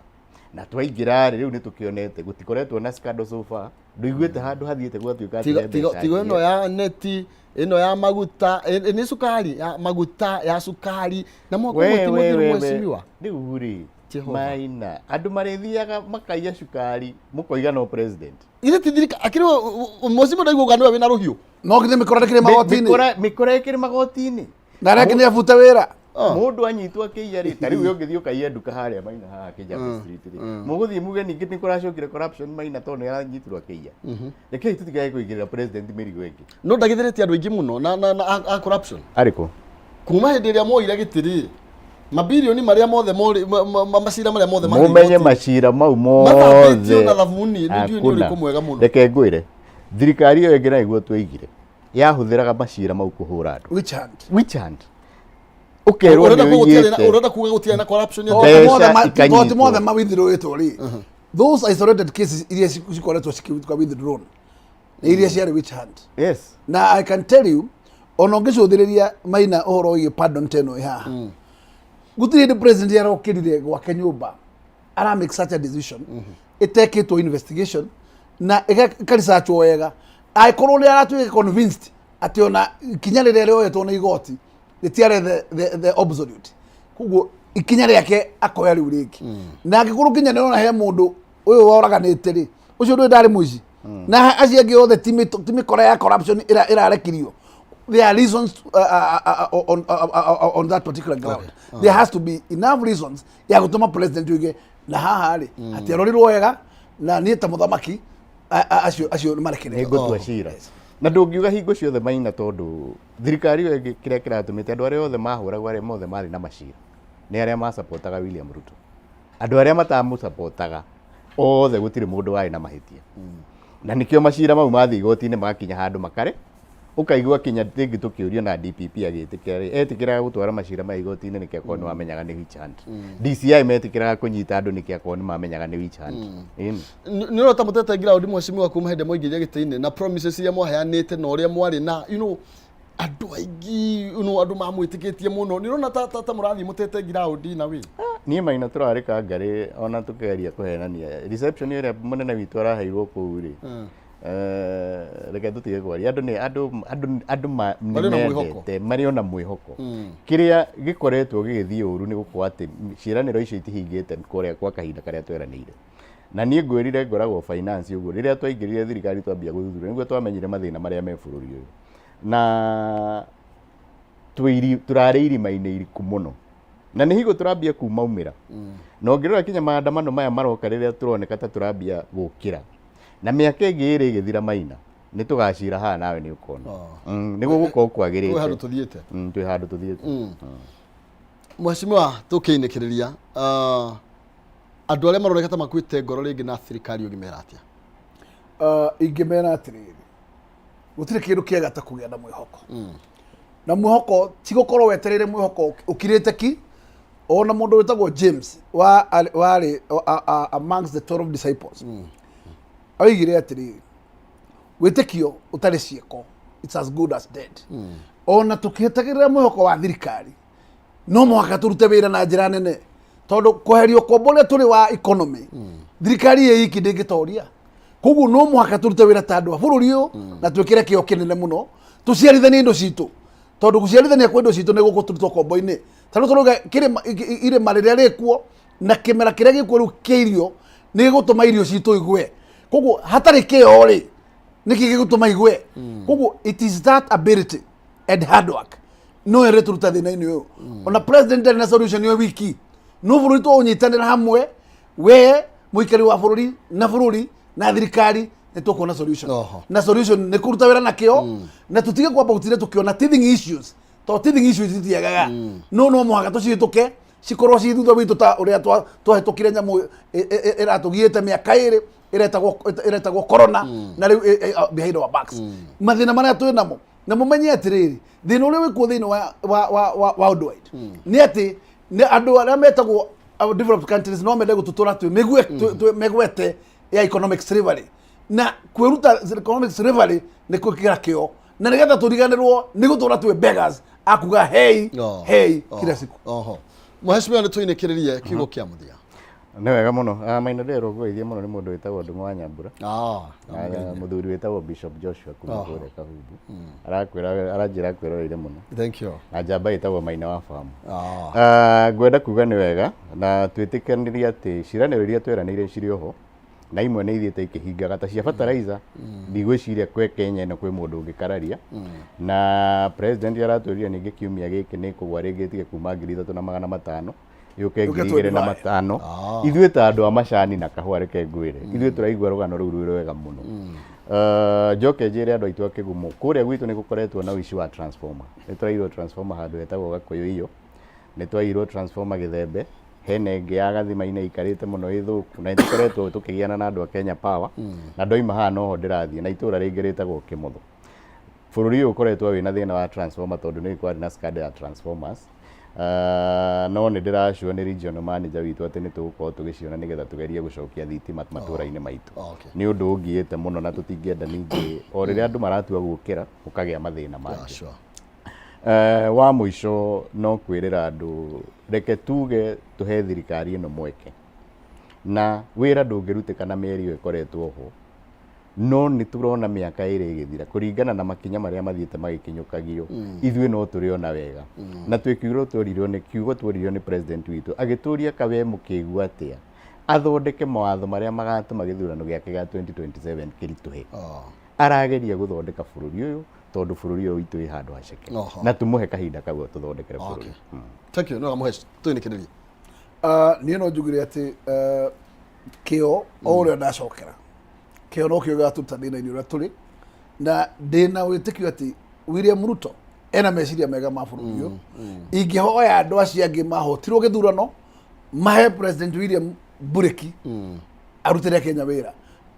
C: Na twaingĩra rĩ, rĩu nĩ tũkĩonete gũtikoretwo na scandal so far. Ndũiguĩte handũ hathiĩte gwatuĩka atĩ he mbeca
B: Tigo ĩno
C: njie.
B: Ya neti ĩno ya maguta nĩ cukari ya maguta ya cukari na mwaka ũmwe
C: We
B: ti
C: we
B: mũthiru,
C: we we
B: mheshimiwa.
C: Rĩu rĩ,
B: Jehova.
C: Maina, andũ marĩthiaga makaiya cukari mũkoiga no president.
B: Ithe ti thirikari akĩrĩ mheshimiwa, ndaigua nĩwe wĩna rũhiũ.
D: No githĩ mĩkora ndĩkĩrĩ magoti-inĩ?
C: Mĩkora ĩkĩrĩ magoti-inĩ.
D: Na arĩa angĩ nĩ abute wĩra.
C: Mũndũ anyitwo akĩiya rĩ, ta rĩu we ũngĩthiĩ ũkaiye nduka harĩa Maina haha Kijabe Street rĩ, mũgũthiĩ muge ningĩ nĩ kũracokire corruption Maina tondũ nĩ aranyitirwo akĩiya? Rekei tũtigae kũigĩrĩra president mĩrigo ĩngĩ.
B: No ndagithĩrĩtie andũ aingĩ mũno na a corruption.
C: Arĩkũ?
B: Kuma hĩndĩ ĩrĩa moire gĩtĩ rĩ, mabirioni marĩa mothe macira marĩa mothe marĩ
C: Mumenye
B: igoti-inĩ.
C: Macira mau
B: Mathambĩtio
C: mothe
B: na thabuni, nĩ ndiũĩ nĩ
C: Hakuna.
B: ũrĩkũ mwega mũno.
C: Reke ngwĩre, thirikari ĩyo ĩngĩ na nĩguo tweigire yahũthĩraga macira mau kũhũra andũ.
D: Which hand?
C: Which hand? Ũkerwo
B: Ũrenda
C: nĩ
B: kuga gũtiarĩ na-
C: ũiyĩte.
B: Ũrenda kuga gũtiarĩ na corruption ya
C: Mbeca
D: Magoti
C: ikanyitwo.
D: mothe ma withdrawĩtwo rĩ, those isolated cases iria cikoretwo cikĩrutka withdrawn nĩ iria ciarĩ which hand.
C: Yes.
D: Na I can tell you, ona ũngĩcũthĩrĩria Maina, ũhoro wĩgiĩ pardon ta ĩno ĩ haha, gũtirĩ hĩndĩ president arokĩrire gwake nyũmba ara make such a decision ĩtekĩtwo investigation na ĩkaresearchwo wega. Angĩkorwo nĩ aratuĩka convinced atĩ ona ikinya rĩrĩa rĩoetwo nĩ igoti rĩtiarĩ the absolute, koguo ikinya rĩake akoya rĩu rĩngĩ. Na angĩkorwo nginya nĩrona he mũndũ ũyũ woraganĩte rĩ, ũcio ndũĩ ndarĩ mũici na acio angĩ othe ti mĩkora ya corruption ĩrarekirio. There are reasons on that particular ground. There has to be enough reasons ya gũtũma president uige na haha rĩ hatiarorirwo wega, na niĩ ta mũthamaki acio nĩ marekererio.
C: Nĩ ngũtua cira na ndũngiuga hingo ciothe, Maina, tondũ thirikari ĩyo ĩngĩ kĩrĩa kĩratũmĩte andũ arĩa othe mahũragwo, arĩa mothe marĩ na macira nĩ arĩa macapotaga William Ruto. Andũ arĩa matamũcapotaga othe gũtirĩ mũndũ warĩ na mahĩtia, na nĩkĩo macira mau mathiĩ igoti-inĩ magakinya handũ makare ũkaigua kinya rĩngĩ tũkĩũrio na DPP agĩtĩkĩra rĩ, etĩkĩraga gũtwara macira maya igoti-inĩ nĩkĩ akorwo nĩ wamenyaga nĩ witch hunt? DCI metĩkĩraga kũnyita andũ nĩkĩ akorwo nĩ mamenyaga nĩ witch hunt? Ĩni.
B: Nĩ ũrota mũtete ground, mheshimiwa, kuma hĩndĩ mwaingĩria gĩtĩ-inĩ na promises iria mwaheanĩte na ũrĩa mwarĩ na andũ aingĩ, andũ mamwĩtĩkĩtie mũno, nĩ ũrona ta mũrathiĩ mũtete ground na wĩ
C: Niĩ Maina tũrarĩ kangarĩ ona tũkĩgeria kũhenania reception ĩrĩa mũnene witũ araheirwo kũu rĩ. Reke tũtige kwaria, andũ nĩ andũ nĩ
B: Marĩ ona mwĩhoko.
C: mendete, marĩ ona mwĩhoko. Kĩrĩa gĩkoretwo gĩgĩthiĩ ũru nĩ gũkorwo atĩ ciĩranĩro icio itihingĩte kũrĩa kwa kahinda karĩa tweranĩire. Na niĩ ngwĩrire ngoragwo finance ũguo, rĩrĩa twaingĩrire thirikari twambia gũthuthuria nĩguo twamenyire mathĩna marĩa me bũrũri ũyũ, na tũrarĩ irima-inĩ iriku mũno na nĩ hingo tũrambia kumaumĩra. Na ũngĩrora kinya maandamano maya maroka rĩrĩa tũroneka ta tũrambia gũkĩra, na mĩaka ĩngĩ ĩrĩ ĩgĩthira, Maina, nĩ tũgacira haha nawe nĩ ũkona. Nĩ gũgũkorwo kwagĩrĩte.
B: Kwĩ handũ tũthiĩte.
C: Twĩ handũ tũthiĩte.
B: Mheshimiwa, tũkĩinĩkĩrĩria, andũ arĩa maroneka ta makuĩte ngoro rĩngĩ na thirikari, ũngĩmera atĩa?
D: Ingĩmera atĩrĩrĩ, gũtirĩ kĩndũ kĩega ta kũgĩa na mwĩhoko, na mwĩhoko ti gũkorwo wetereire mwĩhoko ũkirĩte ki. Ona mũndũ wĩtagwo James wa warĩ amongst the 12 disciples oigire atĩrĩrĩ, wĩtĩkio ũtarĩ ciĩko, it's as good as dead. Ona tũkĩetagĩrĩra mwĩhoko wa thirikari, no mũhaka tũrute wĩra na njĩra nene, tondũ kweherio kombo ũrĩa tũrĩ wa economy, thirikari ĩ iki ndĩngĩtoria. Koguo no mũhaka tũrute wĩra ta andũ a bũrũri ũyũ na twĩkĩre kĩo kĩnene mũno, tũciarithanie indo citũ, tondũ gũciarithania kwa indo citũ nĩ gũkũtũruta ũkombo-inĩ. Ta rĩu tũrauga kĩrĩma irĩma rĩrĩa rĩkuo na kĩmera kĩrĩa gĩkuo rĩu kĩa irio nĩ gĩgũtũma irio citũ igwe. Koguo hatarĩ kĩo rĩ, nĩkĩ gĩgũtũma igwe? Koguo it is that ability and hard work no ĩrĩtũruta thĩna-inĩ ũyũ. Ona president ndarĩ na solution ĩyo wiki, no bũrũri tũũnyitanĩra hamwe, we mũikari wa bũrũri na bũrũri na thirikari, nĩ tũkuona solution. Na solution nĩ kũruta wĩra na kĩo na tũtige kwamba gũtinda tũkĩona teething issues, tondũ teething issues itiagaga, no mũhaka tũcihĩtũke, cikorwo ci thutha witũ ta ũrĩa twahĩtũkire nyamũ ĩratũgiĩte mĩaka 2 ĩretagwo corona, na rĩu behind our backs mathĩna marĩa twĩ namo. Na mũmenye atĩrĩrĩ, thĩna ũrĩa wĩkuo thĩinĩ wa worldwide nĩ atĩ nĩ andũ arĩa metagwo developed countries no mende gũtũtũra twĩ twĩ mĩgwete ya economic slavery, na kwĩruta economic slavery nĩ gwĩkĩra kĩo na nĩgetha tũriganĩrwo nĩ gũtũra twĩ beggars akuga hei hei kila siku.
B: Oho, mheshimiwa, nĩ tũinĩkĩrĩrie kiugo kĩa mũthia.
C: Nĩ wega mũno. Ah, Maina, ndĩrũngũithie mũno nĩ mũndũ wĩtagwo Ndung'u wa Nyambura. Na mũthuri wĩtagwo Bishop Joshua kuma kũrĩa Kahumbu. Arakwĩra, aranjĩra akwĩroreire mũno.
B: Thank you.
C: Na njamba ĩtagwo Maina wa Famu. Ah, ngwenda kuga nĩ wega na twĩtĩkanĩrie atĩ ciĩranĩro iria tweranĩire cirĩ oho, na imwe nĩ ithiĩte ikĩhingaga ta cia fertilizer. Ndigwĩciria kwĩ Kenya ĩno kwĩ mũndũ ũngĩkararia, na president aratwĩrire ningĩ kiumia gĩkĩ nĩ kũgwa rĩngĩ ĩtige kuma 3500 yũke
D: yũke
C: 2500.
D: 25.
C: Ithuĩ ta andũ a macani na kahũa, reke ngwĩre, ithuĩ tũraigua rũgano rũu rwĩ rwega mũno. Njoke njĩre andũ aitũ a Kĩgumo, kũrĩa gwitũ nĩ gũkoretwo na ũici wa transformer. Nĩ tũrairwo transformer handũ hetagwo Gakũyũ iyo, nĩ twairwo transformer Gĩthembe, hena ĩngĩ ya Gathima-inĩ ĩikarĩte mũno ĩ thũku, na nĩ tũkoretwo tũkĩgiana na andũ a Kenya Power. Na ndoima haha noho ndĩrathiĩ na itũra rĩngĩ rĩtagwo Kĩmotho. Bũrũri ũyũ ũkoretwo wĩna thĩna wa transformer tondũ nĩ kwarĩ na scandal ya transformers. No nĩ ndĩracua nĩ regional manager witũ atĩ nĩ tũgũkorwo tũgĩciona nĩgetha tũgerie gũcokia thitima matũra-inĩ maitũ. Nĩ ũndũ ũngiĩte mũno na tũtingĩenda ningĩ o rĩrĩa andũ maratua gũkĩra gũkagĩa mathĩna mangĩ. Wa mũico no kwĩrĩra andũ, reke tuge tũhe thirikari ĩno mweke, na wĩra ndũngĩrutĩka na mĩeri ĩyo ĩkoretwo ho, no nĩ tũrona mĩaka 2 ĩgĩthira kũringana na makinya marĩa mathiĩte magĩkinyũkagio. Ithuĩ no tũrĩona wega na twĩ kiugo tworirio nĩ kiugo tworirio nĩ president witũ, agĩtũria kawe mũkĩigua atĩa athondeke mawatho marĩa magatũma gĩthurano gĩake gĩa 2027 kĩritũhe. Arageria gũthondeka bũrũri ũyũ tondũ bũrũri ũyũ witũ wĩ handũ haceke, na tũmũhe kahinda kau tũthondekere bũrũri.
B: Thank you. No mũhesh tũinĩkĩrĩrie.
D: Niĩ no njugire atĩ kĩo o ũrĩa ndacokera, kĩo no kĩo gĩgatũruta thĩna-inĩ ũrĩa tũrĩ, na ndĩna wĩtĩkio atĩ William Ruto ena meciria mega ma bũrũri ũyũ. Ingĩhoya andũ acio angĩ mahotirwo gĩthurano mahe President William bureki arutĩre Kenya wĩra.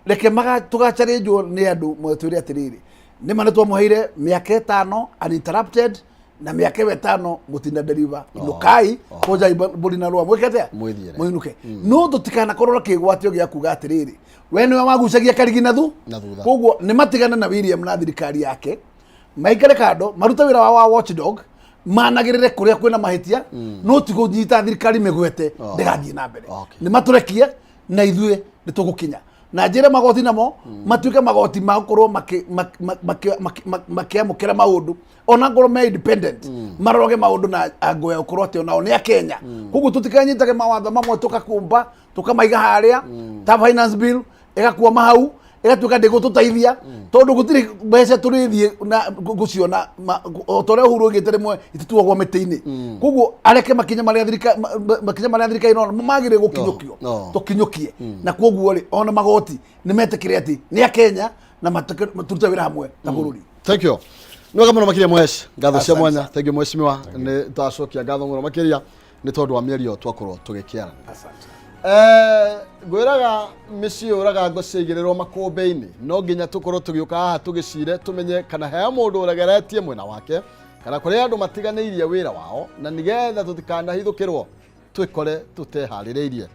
D: Reke tũgacarĩnjwo nĩ andũ mwetwĩre atĩrĩrĩ, nĩma nĩ twamũheire mĩaka 5 uninterrupted, na mĩaka ĩyo 5 mũtina deliver, inũkai, kũnjai mbũri na rũa, mwĩke atĩa?
B: Mwĩthiĩre.
D: Mũinũke. No tũtikanakorwo na kĩgwatio gĩa kuga atĩrĩrĩ, we nĩwe wagucagia karigi na thu
B: Na thutha.
D: Koguo nĩ matigane na William na thirikari yake, maikare kando, marute wĩra wao wa watchdog, managĩrĩre kũrĩa kwĩna mahĩtia, no ti kũnyita thirikari mĩgwete ndĩgathiĩ na mbere. Nĩ matũrekie na ithuĩ nĩ tũgũkinya na njĩre magoti namo matuĩke magoti ma gũkorwo makĩamũkĩra maũndũ, ona ngorwo me independent, maroroge maũndũ na ango ya gũkorwo atĩ onao nĩ akenya. Koguo tũtikanyitage mawatho mamwe tũkakumba tũkamaiga harĩa ta finance bill ĩgakwama hau, ĩgatuĩka ndĩgũtũteithia tondũ gũtirĩ mbeca tũrĩthiĩ na gũciona o ta ũrĩa Uhuru oigĩte rĩmwe itituagwo mĩtĩ-inĩ. Koguo areke makinya marĩa makinya marĩa thirikari ĩrona magĩrĩire gũkinyũkio, tũkinyũkie. Na koguo rĩ, ona magoti nĩ metĩkĩre atĩ nĩ akenya na tũrute wĩra hamwe ta bũrũri.
B: Thank you. Nĩ wega mũno makĩria, Mũhesh. Ngatho cia mwanya. Thank you, mheshimiwa. Nĩ twacokia ngatho mũno makĩria nĩ tondũ wa mĩario twakorwo tũgĩkĩarania. Ngwĩraga mĩciĩ yũraga ngo ciaigĩrĩrwo makũmbĩ-inĩ. No nginya tũkorwo tũgĩũka haha tũgĩcire, tũmenye kana he mũndũ ũregeretie mwena wake kana kũrĩ andũ matiganĩirie wĩra wao, na nĩgetha tũtikanahithũkĩrwo twĩkore tũteharĩrĩirie.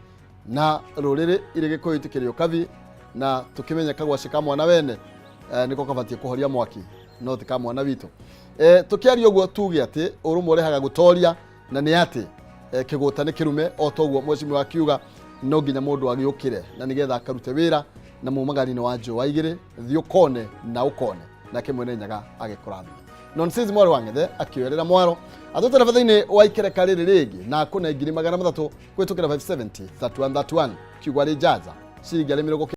B: Na rũrĩrĩ irĩ Gĩkũyũ itikĩrĩ ũkabi, na tũkĩmenye kagwacĩ ka mwana wene nĩko kabatiĩ kũhoria mwaki, no ti ka mwana witũ. Tũkĩaria ũguo tuge atĩ ũrũmwe ũrehaga gũtoria, na nĩ atĩ kĩgũta nĩ kĩrume o toguo mheshimiwa akiuga, no nginya mũndũ agĩũkĩre na nĩgetha akarute wĩra na mumagari-inĩ wa njũa igĩrĩ, thiĩ ũkone na ũkone. Nake Mwene Nyaga agĩkũrathime. Nonsense mwarĩ wa Ng'ethe akĩoerera mwaro atũtereba thĩinĩ wa ikereka rĩrĩ rĩngĩ na akũne 300,000 kũhĩtũkĩra 570 31 31 kiugo arĩ njaja ciringi arĩ mĩrongo.